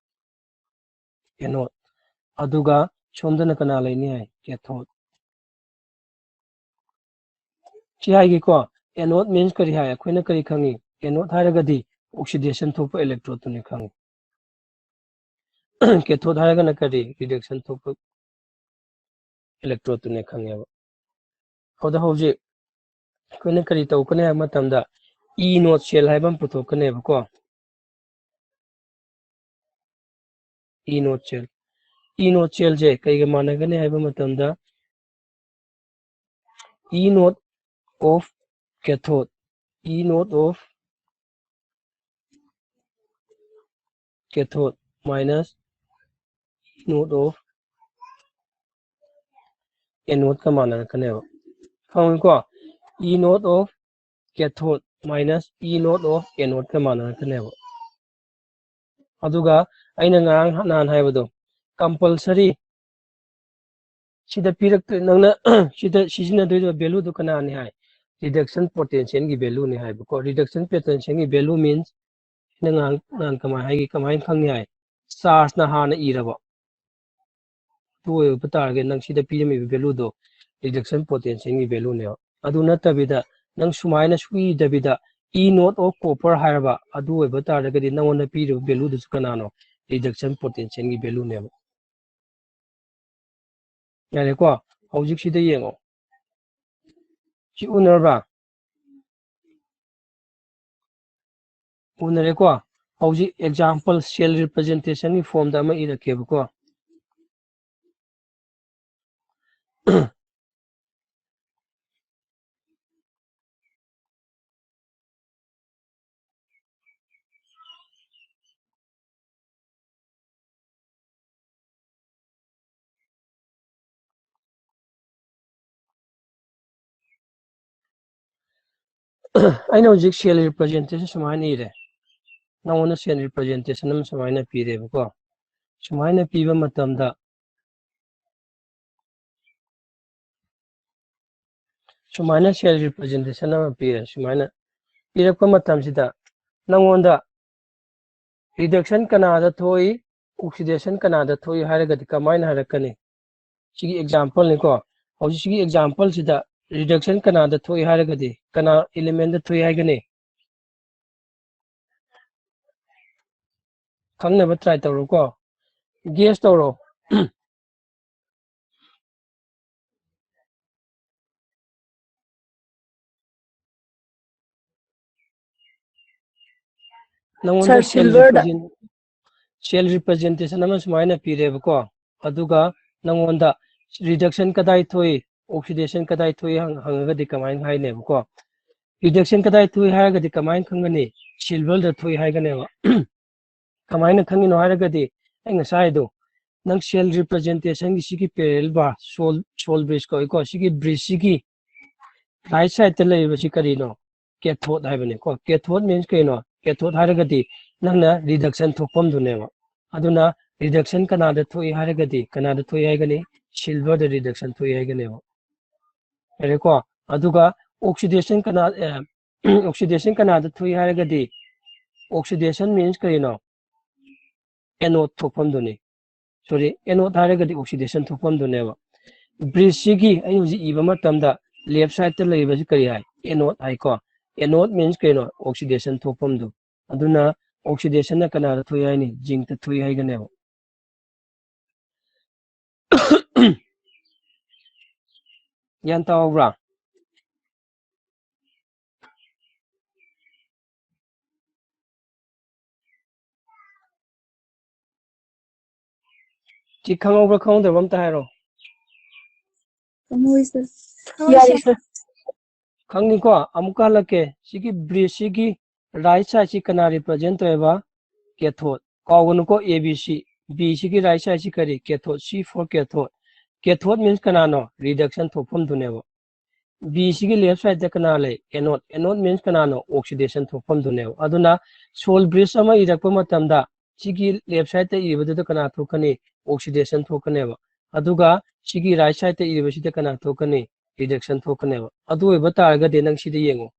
anode꯫ ꯑꯗꯨꯒ ꯁꯣꯝꯗꯅ ꯀꯅꯥ ꯂꯩꯅꯤ ꯍꯥꯏ? Cathode꯫ ꯁꯤ ꯍꯥꯏꯒꯦꯀꯣ, Anode means ꯀꯔꯤ ꯍꯥꯏ? ꯑꯩꯈꯣꯏꯅ ꯀꯔꯤ ꯈꯪꯉꯤ? Anode ꯍꯥꯏꯔꯒꯗꯤ oxidation ꯊꯣꯛꯄ electrodeꯇꯨꯅꯤ ꯈꯪꯉꯤ꯫ Cathode ꯍꯥꯏꯔꯒꯅ ꯀꯔꯤ? Reduction ꯊꯣꯛꯄ electrodeꯇꯨꯅꯦ ꯈꯪꯉꯦꯕ꯫ ꯑꯗꯨꯗ ꯍꯧꯖꯤꯛ ꯑꯩꯈꯣꯏꯅ ꯀꯔꯤ ꯇꯧꯒꯅꯤ ꯍꯥꯏꯕ ꯃꯇꯝꯗ, E not cell ꯍꯥꯏꯕ ꯑꯃ ꯄꯨꯊꯣꯛꯀꯅꯦꯕꯀꯣ꯫ E not cell, E not cellꯁꯦ ꯀꯩꯒ ꯃꯥꯟꯅꯒꯅꯤ ꯍꯥꯏꯕ ꯃꯇꯝꯗ, E not of cathode, E not of cathode minus E not of anodeꯀ ꯃꯥꯟꯅꯔꯛꯀꯅꯦꯕ꯫ ꯈꯪꯉꯤꯀꯣ? E not of cathode minus E not of anodeꯀ ꯃꯥꯟꯅꯔꯛꯀꯅꯦꯕ꯫ ꯑꯗꯨꯒ ꯑꯩꯅ ꯉꯔꯥꯡ ꯅꯍꯥꯟ ꯍꯥꯏꯕꯗꯣ, compulsory ꯁꯤꯗ ꯄꯤꯔꯛꯇꯣꯏ, ꯅꯪꯅ ꯁꯤꯗ ꯁꯤꯖꯤꯟꯅꯗꯣꯏꯕ valueꯗꯨ ꯀꯅꯥꯅꯤ ꯍꯥꯏ? Reduction potentialꯒꯤ valueꯅꯤ ꯍꯥꯏꯕꯀꯣ꯫ Reduction potentialꯒꯤ value means ꯑꯩꯅ ꯉꯔꯥꯡ ꯅꯍꯥꯟ ꯀꯃꯥꯏꯅ ꯍꯥꯏꯒꯦ, ꯀꯃꯥꯏꯅ ꯈꯪꯅꯤ ꯍꯥꯏ? Chargeꯅ ꯍꯥꯟꯅ ꯏꯔꯕ, ꯑꯗꯨ ꯑꯣꯏꯕ ꯇꯥꯔꯒꯗꯤ ꯅꯪ ꯁꯤꯗ ꯄꯤꯔꯝꯃꯤꯕ valueꯗꯣ reduction potentialꯒꯤ valueꯅꯦꯕ꯫ ꯑꯗꯨ ꯅꯠꯇꯕꯤꯗ ꯅꯪ ꯁꯨꯃꯥꯏꯅ ꯁꯨꯏꯗꯕꯤꯗ E not of copper ꯍꯥꯏꯔꯕ, ꯑꯗꯨ ꯑꯣꯏꯕ ꯇꯥꯔꯒꯗꯤ ꯅꯪꯉꯣꯟꯗ ꯄꯤꯔꯤꯕ valueꯗꯨꯁꯨ ꯀꯅꯥꯅꯣ? Reduction potentialꯒꯤ valueꯅꯦꯕ꯫ ꯌꯥꯔꯦꯀꯣ? ꯍꯧꯖꯤꯛꯁꯤꯗ ꯌꯦꯡꯉꯣ꯫ ꯁꯤ ꯎꯅꯔꯕ? ꯎꯅꯔꯦꯀꯣ? ꯍꯧꯖꯤꯛ example cell representationꯒꯤ formꯗ ꯑꯃ ꯏꯔꯛꯀꯦꯕꯀꯣ꯫ ꯑꯩꯅ ꯍꯧꯖꯤꯛ cell representation ꯁꯨꯃꯥꯏꯅ ꯏꯔꯦ꯫ ꯅꯉꯣꯟꯗ cell representation ꯑꯃ ꯁꯨꯃꯥꯏꯅ ꯄꯤꯔꯦꯕꯀꯣ꯫ ꯁꯨꯃꯥꯏꯅ ꯄꯤꯕ ꯃꯇꯝꯗ, ꯁꯨꯃꯥꯏꯅ cell representation ꯑꯃ ꯄꯤꯔꯦ꯫ ꯁꯨꯃꯥꯏꯅ ꯄꯤꯔꯛꯄ ꯃꯇꯝꯁꯤꯗ ꯅꯉꯣꯟꯗ reduction ꯀꯅꯥꯗ ꯊꯣꯛꯏ, oxidation ꯀꯅꯥꯗ ꯊꯣꯛꯏ ꯍꯥꯏꯔꯒꯗꯤ ꯀꯃꯥꯏꯅ ꯍꯥꯏꯔꯛꯀꯅꯤ? ꯁꯤꯒꯤ exampleꯅꯤꯀꯣ꯫ ꯍꯧꯖꯤꯛ ꯁꯤꯒꯤ exampleꯁꯤꯗ reduction ꯀꯅꯥꯗ ꯊꯣꯛꯏ ꯍꯥꯏꯔꯒꯗꯤ, ꯀꯅꯥ element ꯊꯣꯛꯏ ꯍꯥꯏꯒꯅꯤ? ꯈꯪꯅꯕ try ꯇꯧꯔꯣꯀꯣ, guess ꯇꯧꯔꯣ꯫ ꯅꯉꯣꯟꯗ cell represent-, cell representation ꯑꯃ ꯁꯨꯃꯥꯏꯅ ꯄꯤꯔꯦꯕꯀꯣ, ꯑꯗꯨꯒ ꯅꯉꯣꯟꯗ reduction ꯀꯗꯥꯏ ꯊꯣꯛꯏ, oxidation ꯀꯗꯥꯏ ꯊꯣꯛꯏ ꯍꯪ-, ꯍꯪꯉꯒꯗꯤ ꯀꯃꯥꯏꯅ ꯍꯥꯏꯅꯦꯕꯀꯣ? Reduction ꯀꯗꯥꯏ ꯊꯣꯛꯏ ꯍꯥꯏꯔꯒꯗꯤ ꯀꯃꯥꯏꯅ ꯈꯪꯒꯅꯤ? Silver ꯗ ꯊꯣꯛꯏ ꯍꯥꯏꯒꯅꯦꯕ꯫ ꯀꯃꯥꯏꯅ ꯈꯪꯉꯤꯅꯣ ꯍꯥꯏꯔꯒꯗꯤ, ꯑꯩ ꯉꯁꯥꯏꯗꯣ, ꯅꯪ cell representation ꯒꯤ ꯁꯤꯒꯤ parallel bar, sol-, sol bridge ꯀꯧꯏꯀꯣ, ꯁꯤꯒꯤ bridge ꯁꯤꯒꯤ right side ꯇ ꯂꯩꯔꯤꯕꯁꯤ ꯀꯔꯤꯅꯣ? Cathode ꯍꯥꯏꯕꯅꯤꯀꯣ꯫ Cathode means ꯀꯩꯅꯣ? Cathode ꯍꯥꯏꯔꯒꯗꯤ ꯅꯪꯅ reduction ꯊꯣꯛꯐꯝꯗꯨꯅꯦꯕ꯫ ꯑꯗꯨꯅ reduction ꯀꯅꯥꯗ ꯊꯣꯛꯏ ꯍꯥꯏꯔꯒꯗꯤ, ꯀꯅꯥꯗ ꯊꯣꯛꯏ ꯍꯥꯏꯒꯅꯤ? Silver ꯗ reduction ꯊꯣꯛꯏ ꯍꯥꯏꯒꯅꯦꯕ꯫ ꯌꯥꯔꯦꯀꯣ? ꯑꯗꯨꯒ oxidation ꯀꯅꯥ, ꯑꯦ, oxidation ꯀꯅꯥꯗ ꯊꯣꯛꯏ ꯍꯥꯏꯔꯒꯗꯤ, oxidation means ꯀꯔꯤꯅꯣ? Anode ꯊꯣꯛꯐꯝꯗꯨꯅꯤ꯫ Sorry, anode ꯍꯥꯏꯔꯒꯗꯤ oxidation ꯊꯣꯛꯐꯝꯗꯨꯅꯦꯕ꯫ Bridge ꯁꯤꯒꯤ ꯑꯩ ꯍꯧꯖꯤꯛ ꯏꯕ ꯃꯇꯝꯗ left side ꯇ ꯂꯩꯔꯤꯕꯁꯤ ꯀꯔꯤ ꯍꯥꯏ? Anode ꯍꯥꯏꯀꯣ꯫ Anode means ꯀꯩꯅꯣ? Oxidation ꯊꯣꯛꯐꯝꯗꯨ꯫ ꯑꯗꯨꯅ oxidation ꯅ ꯀꯅꯥꯗ ꯊꯣꯛꯏ ꯍꯥꯏꯅꯤ? Zinc ꯇ ꯊꯣꯛꯏ ꯍꯥꯏꯒꯅꯦꯕ꯫ ꯒ꯭ꯌꯥꯟ ꯇꯥꯍꯧꯕ꯭ꯔꯥ? ꯁꯤ ꯈꯪꯍꯧꯕ꯭ꯔꯥ ꯈꯪꯍꯧꯗꯕ꯭ꯔꯥ ꯑꯝꯇ ꯍꯥꯏꯔꯣ꯫ ꯈꯪꯍꯧꯏ, sir꯫ ꯌꯥꯔꯦ, sir꯫ ꯈꯪꯅꯤꯀꯣ? ꯑꯃꯨꯛꯀ ꯍꯜꯂꯛꯀꯦ꯫ ꯁꯤꯒꯤ bridge ꯁꯤꯒꯤ right side ꯁꯤ ꯀꯅꯥ represent ꯇꯧꯋꯦꯕ? Cathode꯫ ꯀꯥꯎꯒꯅꯨꯀꯣ, A B C꯫ B ꯁꯤꯒꯤ right side ꯁꯤ ꯀꯔꯤ? Cathode꯫ C for cathode꯫ Cathode means ꯀꯅꯥꯅꯣ? Reduction ꯊꯣꯛꯐꯝꯗꯨꯅꯦꯕ꯫ B ꯁꯤꯒꯤ left side ꯇ ꯀꯅꯥ ꯂꯩ? Anode꯫ Anode means ꯀꯅꯥꯅꯣ? Oxidation ꯊꯣꯛꯐꯝꯗꯨꯅꯦꯕ꯫ ꯑꯗꯨꯅ sol bridge ꯑꯃ ꯏꯔꯛꯄ ꯃꯇꯝꯗ ꯁꯤꯒꯤ left side ꯇ ꯏꯕꯗꯨꯗ ꯀꯅꯥ ꯊꯣꯛꯀꯅꯤ? Oxidation ꯊꯣꯛꯀꯅꯦꯕ꯫ ꯑꯗꯨꯒ ꯁꯤꯒꯤ right side ꯇ ꯏꯔꯤꯕꯁꯤꯗ ꯀꯅꯥ ꯊꯣꯛꯀꯅꯤ? Reduction ꯊꯣꯛꯀꯅꯦꯕ꯫ ꯑꯗꯨ ꯑꯣꯏꯕ ꯇꯥꯔꯒꯗꯤ ꯅꯪ ꯁꯤꯗ ꯌꯦꯡꯉꯣ꯫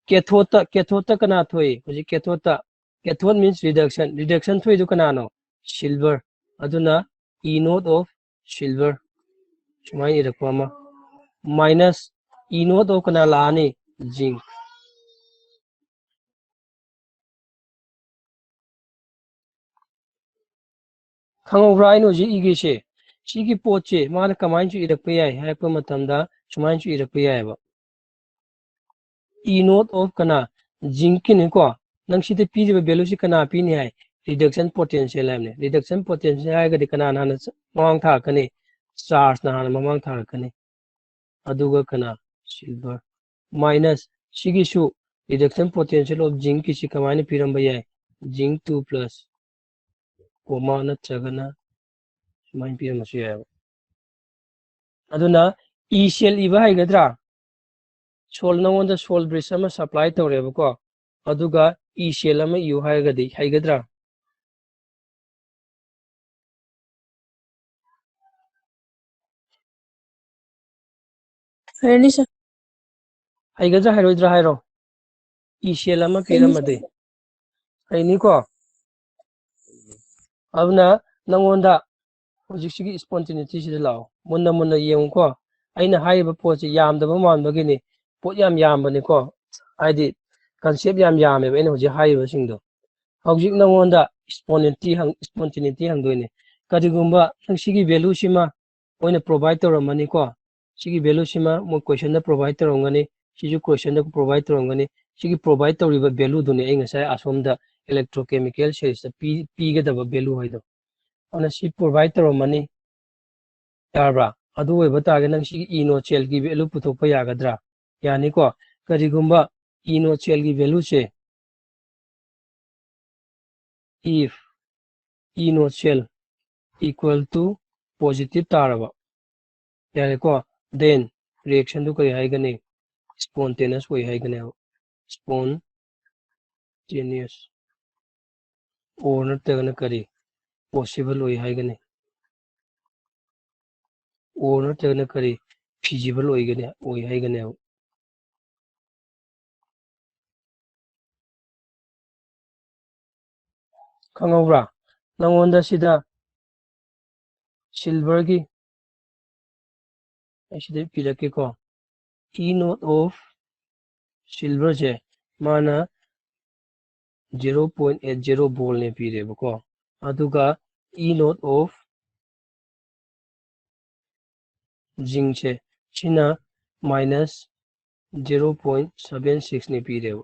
Cathode ꯇ, cathode ꯇ ꯀꯅꯥ ꯊꯣꯛꯏ? ꯍꯧꯖꯤꯛ cathode ꯇ, cathode means reduction꯫ Reduction ꯊꯣꯛꯏꯗꯨ ꯀꯅꯥꯅꯣ? Silver꯫ ꯑꯗꯨꯅ E naught of silver꯫ ꯁꯨꯃꯥꯏꯅ ꯏꯔꯛꯄ ꯑꯃ꯫ Minus E naught of ꯀꯅꯥ ꯂꯥꯛꯑꯅꯤ? Zinc꯫ ꯈꯪꯍꯧꯕ꯭ꯔꯥ ꯑꯩꯅ ꯍꯧꯖꯤꯛ ꯏꯒꯤꯁꯦ? ꯁꯤꯒꯤ ꯄꯣꯠꯁꯦ ꯃꯥꯅ ꯀꯃꯥꯏꯅꯁꯨ ꯏꯔꯛꯄ ꯌꯥꯏ ꯍꯥꯏꯔꯛꯄ ꯃꯇꯝꯗ ꯁꯨꯃꯥꯏꯅꯁꯨ ꯏꯔꯛꯄ ꯌꯥꯏꯑꯕ꯫ E naught of ꯀꯅꯥ? Zincꯀꯤꯅꯤꯀꯣ꯫ ꯅꯪ ꯁꯤꯗ ꯄꯤꯔꯤꯕ valueꯁꯤ ꯀꯅꯥ ꯄꯤꯅꯤ ꯍꯥꯏ? Reduction potential ꯍꯥꯏꯕꯅꯦ꯫ Reduction potential ꯍꯥꯏꯔꯒꯗꯤ ꯀꯅꯥꯅ ꯍꯥꯟꯅ ꯃꯃꯥꯡ ꯊꯥꯔꯛꯀꯅꯤ? Chargeꯅ ꯍꯥꯟꯅ ꯃꯃꯥꯡ ꯊꯥꯔꯛꯀꯅꯤ꯫ ꯑꯗꯨꯒ ꯀꯅꯥ? Silver꯫ Minus ꯁꯤꯒꯤꯁꯨ reduction potential of zincꯀꯤꯁꯤ ꯀꯃꯥꯏꯅ ꯄꯤꯔꯝꯕ ꯌꯥꯏ? Zinc two plus comma ꯅꯠꯇ꯭ꯔꯒꯅ ꯁꯨꯃꯥꯏꯅ ꯄꯤꯔꯝꯕꯁꯨ ꯌꯥꯏꯑꯕ꯫ ꯑꯗꯨꯅ E cell ꯏꯕ ꯍꯩꯒꯗ꯭ꯔꯥ? Sol, ꯅꯉꯣꯟꯗ Sol bridge ꯑꯃ supply ꯇꯧꯔꯦꯕꯀꯣ, ꯑꯗꯨꯒ E cell ꯑꯃ ꯏꯌꯨ ꯍꯥꯏꯔꯒꯗꯤ ꯍꯩꯒꯗ꯭ꯔꯥ? ꯍꯩꯔꯅꯤ, sir꯫ ꯍꯩꯒꯗ꯭ꯔꯥ ꯍꯩꯔꯣꯏꯗ꯭ꯔꯥ ꯍꯥꯏꯔꯣ꯫ E cell ꯑꯃ ꯍꯩꯅꯤ, sir꯫ ꯄꯤꯔꯝꯃꯗꯤ꯫ ꯍꯩꯅꯤꯀꯣ? ꯑꯗꯨꯅ ꯅꯪꯉꯣꯟꯗ ꯍꯧꯖꯤꯛꯁꯤꯒꯤ spontaneity ꯁꯤꯗ ꯂꯥꯛꯑꯣ꯫ ꯃꯨꯟꯅ ꯃꯨꯟꯅ ꯌꯦꯡꯉꯨꯀꯣ꯫ ꯑꯩꯅ ꯍꯥꯏꯔꯤꯕ ꯄꯣꯠꯁꯤ ꯌꯥꯝꯗꯕ ꯃꯥꯟꯕꯒꯤꯅꯤ꯫ ꯄꯣꯠ ꯌꯥꯝ ꯌꯥꯝꯕꯅꯤꯀꯣ꯫ ꯍꯥꯏꯗꯤ concept ꯌꯥꯝ ꯌꯥꯝꯃꯦꯕ ꯑꯩꯅ ꯍꯧꯖꯤꯛ ꯍꯥꯏꯔꯤꯕꯁꯤꯡꯗꯣ꯫ ꯍꯧꯖꯤꯛ ꯅꯪꯉꯣꯟꯗ spontaneity ꯍꯪ-, spontaneity ꯍꯪꯗꯣꯏꯅꯦ꯫ ꯀꯔꯤꯒꯨꯝꯕ ꯅꯪ ꯁꯤꯒꯤ value ꯁꯤꯃ ꯃꯣꯏꯅ provide ꯇꯧꯔꯝꯃꯅꯤꯀꯣ꯫ ꯁꯤꯒꯤ value ꯁꯤꯃ ꯃꯣꯏ question ꯗ provide ꯇꯧꯔꯝꯒꯅꯤ꯫ ꯁꯤꯁꯨ question ꯗ provide ꯇꯧꯔꯝꯒꯅꯤ꯫ ꯁꯤꯒꯤ provide ꯇꯧꯔꯤꯕ value ꯗꯨꯅꯦ ꯑꯩ ꯉꯁꯥꯏ ꯑꯁꯣꯝꯗ electrochemical series ꯇ ꯄꯤ-, ꯄꯤꯒꯗꯕ value ꯍꯥꯏꯗꯣ꯫ ꯑꯗꯨꯅ ꯁꯤ provide ꯇꯧꯔꯝꯃꯅꯤ꯫ ꯌꯥꯔꯕ꯭ꯔꯥ? ꯑꯗꯨ ꯑꯣꯏꯕ ꯇꯥꯔꯒꯗꯤ ꯅꯪ ꯁꯤꯒꯤ E naught cell ꯒꯤ value ꯄꯨꯊꯣꯛꯄ ꯌꯥꯒꯗ꯭ꯔꯥ? ꯌꯥꯅꯤꯀꯣ꯫ ꯀꯔꯤꯒꯨꯝꯕ E naught cell ꯒꯤ value say, if E naught cell equal to positive ꯇꯥꯔꯕ, ꯌꯥꯔꯦꯀꯣ, then reaction ꯗꯨ ꯀꯔꯤ ꯍꯥꯏꯒꯅꯤ? Spontaneous ꯑꯣꯏ ꯍꯥꯏꯒꯅꯦꯕ꯫ Spontaneous꯫ Or ꯅꯠꯇ꯭ꯔꯒꯅ ꯀꯔꯤ? Possible ꯑꯣꯏ ꯍꯥꯏꯒꯅꯤ꯫ Or ꯅꯠꯇ꯭ꯔꯒꯅ ꯀꯔꯤ? Feasible ꯑꯣꯏꯒꯅꯤ, ꯑꯣꯏ ꯍꯥꯏꯒꯅꯦꯕ꯫ ꯈꯪꯍꯧꯕ꯭ꯔꯥ? ꯅꯪꯉꯣꯟꯗ ꯁꯤꯗ silver ꯒꯤ, ꯑꯩ ꯁꯤꯗ ꯄꯤꯔꯛꯀꯦꯀꯣ꯫ E naught of silver ꯁꯦ ꯃꯥꯅ zero point eight zero voltꯅꯦ ꯄꯤꯔꯦꯕꯀꯣ꯫ ꯑꯗꯨꯒ E naught of zinc ꯁꯦ ꯁꯤꯅ minus zero point seven sixꯅꯦ ꯄꯤꯔꯦꯕ꯫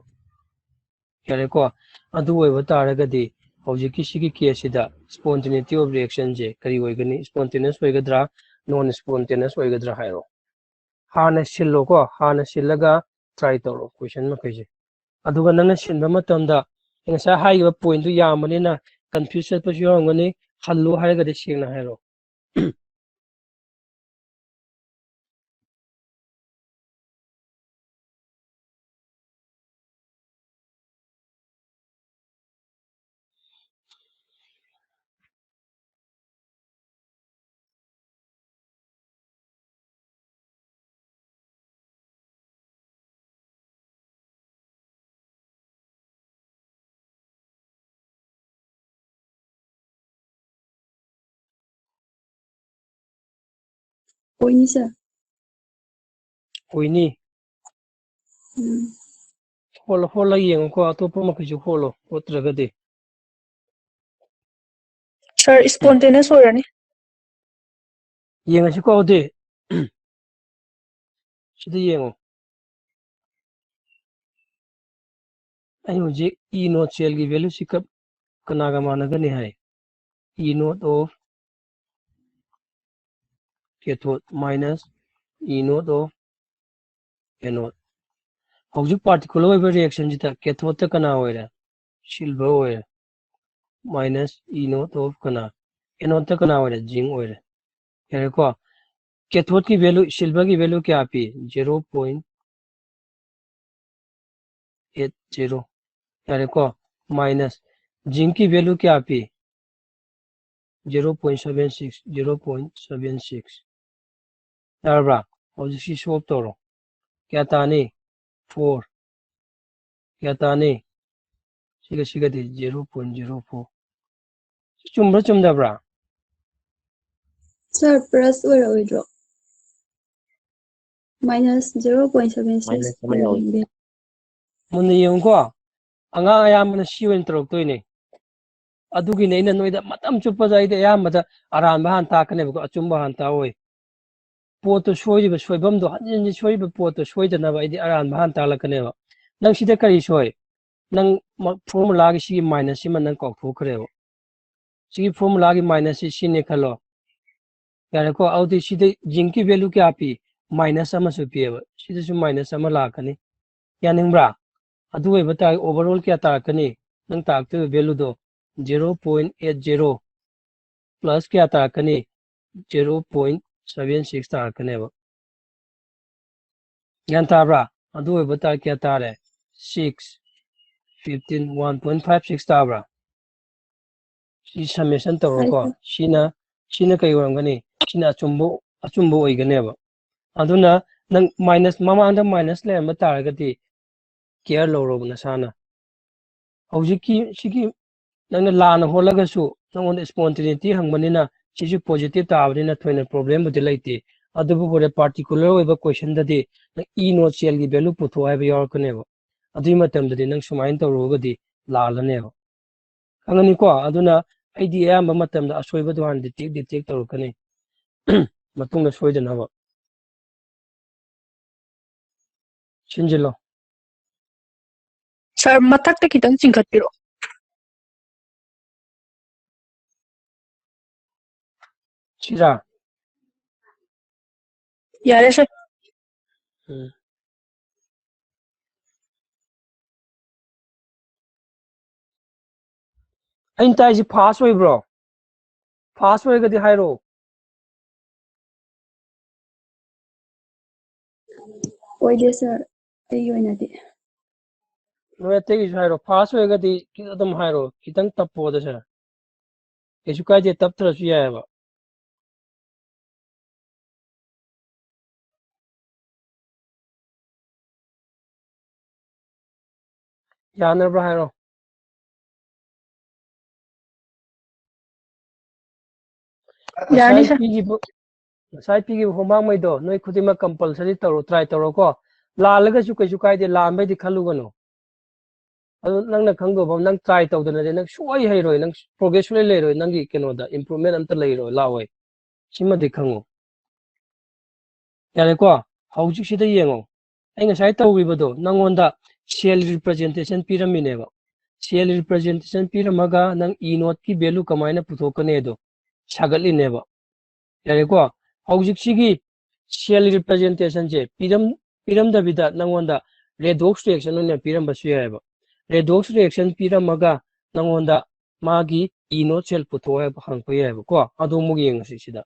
ꯌꯥꯔꯦꯀꯣ? ꯑꯗꯨ ꯑꯣꯏꯕ ꯇꯥꯔꯒꯗꯤ ꯍꯧꯖꯤꯛꯀꯤ ꯁꯤꯒꯤ caseꯁꯤꯗ spontaneity of reactionꯁꯦ ꯀꯔꯤ ꯑꯣꯏꯒꯅꯤ? Spontaneous ꯑꯣꯏꯒꯗ꯭ꯔꯥ, non spontaneous ꯑꯣꯏꯒꯗ꯭ꯔꯥ ꯍꯥꯏꯔꯣ꯫ ꯍꯥꯟꯅ ꯁꯤꯜꯂꯣꯀꯣ, ꯍꯥꯟꯅ ꯁꯤꯜꯂꯒ try ꯇꯧꯔꯣ question ꯃꯈꯩꯁꯦ꯫ ꯑꯗꯨꯒ ꯅꯪꯅ ꯁꯤꯟꯕ ꯃꯇꯝꯗ ꯉꯁꯥꯏ ꯍꯥꯏꯈꯤꯕ pointꯇꯨ ꯌꯥꯝꯕꯅꯤꯅ confuse ꯆꯠꯄꯁꯨ ꯌꯥꯎꯔꯝꯒꯅꯤ꯫ ꯍꯜꯂꯨ ꯍꯥꯏꯔꯒꯗꯤ ꯁꯦꯡꯅ ꯍꯥꯏꯔꯣ꯫ ꯑꯣꯏꯅꯤ, sir꯫ ꯑꯣꯏꯅꯤ꯫ ꯎꯝ꯫ ꯍꯣꯠꯂ-, ꯍꯣꯠꯂ ꯌꯦꯡꯉꯨꯀꯣ, ꯑꯇꯣꯞꯄ ꯃꯈꯩꯁꯨ ꯍꯣꯠꯂꯣ, ꯍꯣꯠꯇ꯭ꯔꯒꯗꯤ꯫ Sir, spontaneous ꯑꯣꯏꯔꯅꯤ꯫ ꯌꯦꯡꯉꯁꯤꯀꯣ ꯑꯗꯨꯗꯤ꯫ ꯁꯤꯗ ꯌꯦꯡꯉꯣ꯫ ꯑꯩ ꯍꯧꯖꯤꯛ E naught cellꯒꯤ valueꯁꯤ ꯀ-, ꯀꯅꯥꯒ ꯃꯥꯟꯅꯒꯅꯤ ꯍꯥꯏ? E naught of cathode minus E naught of anode꯫ ꯍꯧꯖꯤꯛ particular ꯑꯣꯏꯕ reactionꯁꯤꯗ cathodeꯇ ꯀꯅꯥ ꯑꯣꯏꯔꯦ? Silver ꯑꯣꯏꯔꯦ꯫ Minus E naught of ꯀꯅꯥ? Anodeꯇ ꯀꯅꯥ ꯑꯣꯏꯔꯦ? Zinc ꯑꯣꯏꯔꯦ꯫ ꯌꯥꯔꯦꯀꯣ? Cathodeꯀꯤ value, silverꯒꯤ value ꯀꯌꯥ ꯄꯤ? Zero point eight zero꯫ ꯌꯥꯔꯦꯀꯣ? Minus zincꯀꯤ value ꯀꯌꯥ ꯄꯤ? Zero point seven six, zero point seven six꯫ ꯌꯥꯔꯕ꯭ꯔꯥ? ꯍꯧꯖꯤꯛ ꯁꯤ solve ꯇꯧꯔꯣ꯫ ꯀꯌꯥ ꯇꯥꯅꯤ? Four꯫ ꯀꯌꯥ ꯇꯥꯅꯤ? ꯁꯤꯒ ꯁꯤꯒꯗꯤ zero point zero four꯫ ꯁꯤ ꯆꯨꯝꯕ꯭ꯔꯥ ꯆꯨꯝꯗꯕ꯭ꯔꯥ? Sir, plus ꯑꯣꯏꯔꯛꯑꯣꯏꯗ꯭ꯔꯣ? Minus zero point seven six. ꯃꯨꯟꯅ ꯌꯦꯡꯉꯨꯀꯣ, ꯑꯉꯥꯡ ꯑꯌꯥꯝꯕꯅ ꯁꯤ ꯑꯣꯏꯅ ꯇꯧꯔꯛꯇꯣꯏꯅꯦ꯫ ꯑꯗꯨꯒꯤꯅꯦ ꯑꯩꯅ ꯅꯣꯏꯗ ꯃꯇꯝ ꯆꯨꯞꯄꯗ ꯑꯩꯗꯤ ꯑꯌꯥꯝꯕꯗ ꯑꯔꯥꯟꯕ ꯍꯥꯟꯅ ꯇꯥꯛꯀꯅꯦꯕꯀꯣ, ꯑꯆꯨꯝꯕ ꯍꯥꯟꯅ ꯇꯥꯛꯑꯣꯏ꯫ ꯄꯣꯠꯇꯣ ꯁꯣꯏꯔꯤꯕ ꯁꯣꯏꯐꯝꯗꯣ ꯍꯟꯖꯤꯟ ꯍꯟꯖꯤꯟ ꯁꯣꯏꯔꯤꯕ ꯄꯣꯠꯇꯣ ꯁꯣꯏꯗꯅꯕ ꯑꯩꯗꯤ ꯑꯔꯥꯟꯕ ꯍꯥꯟꯅ ꯇꯥꯛꯂꯛꯀꯅꯦꯕ꯫ ꯅꯪ ꯁꯤꯗ ꯀꯔꯤ ꯁꯣꯏ? ꯅꯪ ꯐꯣꯔꯃꯨꯂꯥꯒꯤ ꯁꯤꯒꯤ ꯃꯥꯏꯅꯁ ꯁꯤꯃ ꯅꯪ ꯀꯥꯎꯊꯣꯛꯈ꯭ꯔꯦꯕ꯫ ꯁꯤꯒꯤ ꯐꯣꯔꯃꯨꯂꯥꯒꯤ ꯃꯥꯏꯅꯁꯁꯤ ꯁꯤꯅꯦ ꯈꯜꯂꯣ꯫ ꯌꯥꯔꯦꯀꯣ? ꯑꯗꯨꯗꯤ ꯁꯤꯗ ꯖꯤꯡꯀꯤ ꯚꯦꯂꯨ ꯀꯌꯥ ꯄꯤ? ꯃꯥꯏꯅꯁ ꯑꯃꯁꯨ ꯄꯤꯌꯦꯕ꯫ ꯁꯤꯗꯁꯨ ꯃꯥꯏꯅꯁ ꯑꯃ ꯂꯥꯛꯀꯅꯤ꯫ ꯌꯥꯅꯤꯡꯕ꯭ꯔꯥ? ꯑꯗꯨ ꯑꯣꯏꯕ ꯇꯥꯔꯒꯗꯤ ꯑꯣꯚꯔꯑꯣꯜ ꯀꯌꯥ ꯇꯥꯔꯛꯀꯅꯤ? ꯅꯪ ꯇꯥꯔꯛꯇꯣꯏꯕ ꯚꯦꯂꯨꯗꯣ zero point eight zero plus ꯀꯌꯥ ꯇꯥꯔꯛꯀꯅꯤ? ꯖꯦꯔꯣ ꯄꯣꯏꯟ ꯁꯚꯦꯟ ꯁꯤꯛꯁ ꯇꯥꯔꯛꯀꯅꯦꯕ꯫ ꯒ꯭ꯌꯥꯟ ꯇꯥꯕ꯭ꯔꯥ? ꯑꯗꯨ ꯑꯣꯏꯕ ꯇꯥꯔꯗꯤ ꯀꯌꯥ ꯇꯥꯔꯦ? Six, fifteen, one point five six ꯇꯥꯕ꯭ꯔꯥ? ꯁꯤ ꯁꯝꯃꯦꯁꯟ ꯇꯧꯔꯣꯀꯣ꯫ ꯁꯤꯅ, ꯁꯤꯅ ꯀꯩ ꯑꯣꯏꯔꯝꯒꯅꯤ? ꯁꯤꯅ ꯑꯆꯨꯝꯕ, ꯑꯆꯨꯝꯕ ꯑꯣꯏꯒꯅꯦꯕ꯫ ꯑꯗꯨꯅ ꯅꯪ ꯃꯥꯏꯅꯁ, ꯃꯃꯥꯡꯗ ꯃꯥꯏꯅꯁ ꯂꯩꯔꯝꯕ ꯇꯥꯔꯒꯗꯤ ꯀꯤꯌꯔ ꯂꯧꯔꯣꯕ ꯅꯁꯥꯅ꯫ ꯍꯧꯖꯤꯛꯀꯤ ꯁꯤꯒꯤ ꯅꯪꯅ ꯂꯥꯟꯅ ꯍꯣꯠꯂꯒꯁꯨ ꯅꯪꯉꯣꯟꯗ ꯁ꯭ꯄꯣꯟꯇꯦꯅꯤꯇꯤ ꯍꯪꯕꯅꯤꯅ ꯁꯤꯁꯨ ꯄꯣꯖꯤꯇꯤꯚ ꯇꯥꯕꯅꯤꯅ ꯊꯣꯏꯅ ꯄ꯭ꯔꯣꯕ꯭ꯂꯦꯝꯕꯨꯗꯤ ꯂꯩꯇꯦ꯫ ꯑꯗꯨꯕꯨ ꯍꯣꯔꯦꯟ ꯄꯥꯔꯇꯤꯀꯨꯂꯔ ꯑꯣꯏꯕ ꯀꯣꯏꯁꯟꯗꯗꯤ ꯅꯪ ꯏ ꯅꯣꯠ ꯁꯦꯜꯒꯤ ꯚꯦꯂꯨ ꯄꯨꯊꯣꯛꯑꯣ ꯍꯥꯏꯕ ꯌꯥꯎꯔꯛꯀꯅꯦꯕ꯫ ꯑꯗꯨꯒꯤ ꯃꯇꯝꯗꯗꯤ ꯅꯪ ꯁꯨꯃꯥꯏꯅ ꯇꯧꯔꯨꯔꯒꯗꯤ ꯂꯥꯜꯂꯅꯦꯕ꯫ ꯈꯪꯉꯅꯤꯀꯣ? ꯑꯗꯨꯅ ꯑꯩꯗꯤ ꯑꯌꯥꯝꯕ ꯃꯇꯝꯗ ꯑꯁꯣꯏꯕꯗꯣ ꯍꯥꯟꯅ ꯗꯤꯇꯦꯛ ꯗꯤꯇꯦꯛ ꯇꯧꯔꯛꯀꯅꯤ꯫ ꯃꯇꯨꯡꯗ ꯁꯣꯏꯗꯅꯕ꯫ ꯁꯤꯟꯖꯤꯜꯂꯣ꯫ ꯁꯥꯔ, ꯃꯊꯛꯇ ꯈꯤꯇꯪ ꯆꯤꯡꯈꯠꯄꯤꯔꯛꯑꯣ꯫ ꯁꯤꯔꯥ? ꯌꯥꯔꯦ ꯁꯥꯔ꯫ ꯎꯝ꯫ ꯑꯩꯅ ꯇꯥꯏꯁꯤ ꯐꯥꯁ ꯑꯣꯏꯕ꯭ꯔꯣ? ꯐꯥꯁ ꯑꯣꯏꯔꯒꯗꯤ ꯍꯥꯏꯔꯛꯑꯣ꯫ ꯑꯣꯏꯗꯦ ꯁꯥꯔ, ꯑꯩꯒꯤ ꯑꯣꯏꯅꯗꯤ꯫ ꯅꯣꯏ ꯑꯇꯩꯒꯤꯁꯨ ꯍꯥꯏꯔꯣ꯫ ꯐꯥꯁ ꯑꯣꯏꯔꯒꯗꯤ ꯈꯤꯇꯪ ꯑꯗꯨꯝ ꯍꯥꯏꯔꯣ, ꯈꯤꯇꯪ ꯇꯞꯄꯣꯗ ꯁꯥꯔ꯫ ꯀꯩꯁꯨ ꯀꯥꯏꯗꯦ, ꯇꯞꯇ꯭ꯔꯁꯨ ꯌꯥꯏꯑꯕ꯫ ꯌꯥꯅꯕ꯭ꯔꯥ ꯍꯥꯏꯔꯣ꯫ ꯌꯥꯅꯤ, ꯉꯁꯥꯏ ꯁꯥꯔ꯫ ꯄꯤꯈꯤꯕ, ꯉꯁꯥꯏ ꯄꯤꯈꯤꯕ homework ꯃꯩꯗꯣ ꯅꯣꯏ ꯈꯨꯗꯤꯡꯃꯛ compulsory ꯇꯧꯔꯣ, try ꯇꯧꯔꯣ ꯀꯣ꯫ ꯂꯥꯜꯂꯒꯁꯨ ꯀꯩꯁꯨ ꯀꯥꯏꯗꯦ, ꯂꯥꯟꯕꯩꯗꯤ ꯈꯜꯂꯨꯒꯅꯨ꯫ ꯑꯗꯨ ꯅꯪꯅ ꯈꯪꯗꯧꯕ ꯑꯃ, ꯅꯪ try ꯇꯧꯗꯅꯗꯤ ꯅꯪ ꯁꯨꯡꯍꯩ ꯍꯩꯔꯣꯏ, ꯅꯪ progress ꯁꯨꯡꯂꯩ ꯂꯩꯔꯣꯏ, ꯅꯪꯒꯤ ꯀꯩꯅꯣꯗ improvement ꯑꯝꯇ ꯂꯩꯔꯣꯏ, ꯂꯥꯛꯑꯣꯏ꯫ ꯁꯤꯃꯗꯤ ꯈꯪꯉꯨ꯫ ꯌꯥꯔꯦꯀꯣ? ꯍꯧꯖꯤꯛꯁꯤꯗ ꯌꯦꯡꯉꯣ꯫ ꯑꯩ ꯉꯁꯥꯏ ꯇꯧꯈꯤꯕꯗꯣ ꯅꯪꯉꯣꯟꯗ cell representation ꯄꯤꯔꯝꯃꯤꯅꯦꯕ꯫ Cell representation ꯄꯤꯔꯝꯃꯒ ꯅꯪ E noteꯀꯤ value ꯀꯃꯥꯏꯅ ꯄꯨꯊꯣꯛꯀꯅꯤ ꯑꯗꯣ ꯁꯥꯒꯠꯂꯤꯅꯦꯕ꯫ ꯌꯥꯔꯦꯀꯣ? ꯍꯧꯖꯤꯛꯁꯤꯒꯤ cell representationꯁꯦ ꯄꯤꯔꯝ-, ꯄꯤꯔꯝꯗꯕꯤꯗ ꯅꯪꯉꯣꯟꯗ redox reaction ꯑꯣꯏꯅ ꯄꯤꯔꯝꯕꯁꯨ ꯌꯥꯏꯑꯕ꯫ Redox reaction ꯄꯤꯔꯝꯃꯒ ꯅꯪꯉꯣꯟꯗ ꯃꯥꯒꯤ E note cell ꯄꯨꯊꯣꯛꯑꯣ ꯍꯥꯏꯕ ꯍꯪꯉꯛꯄ ꯌꯥꯏꯑꯕꯀꯣ꯫ ꯑꯗꯨ ꯑꯃꯨꯛ ꯌꯦꯡꯉꯁꯤ ꯁꯤꯗ꯫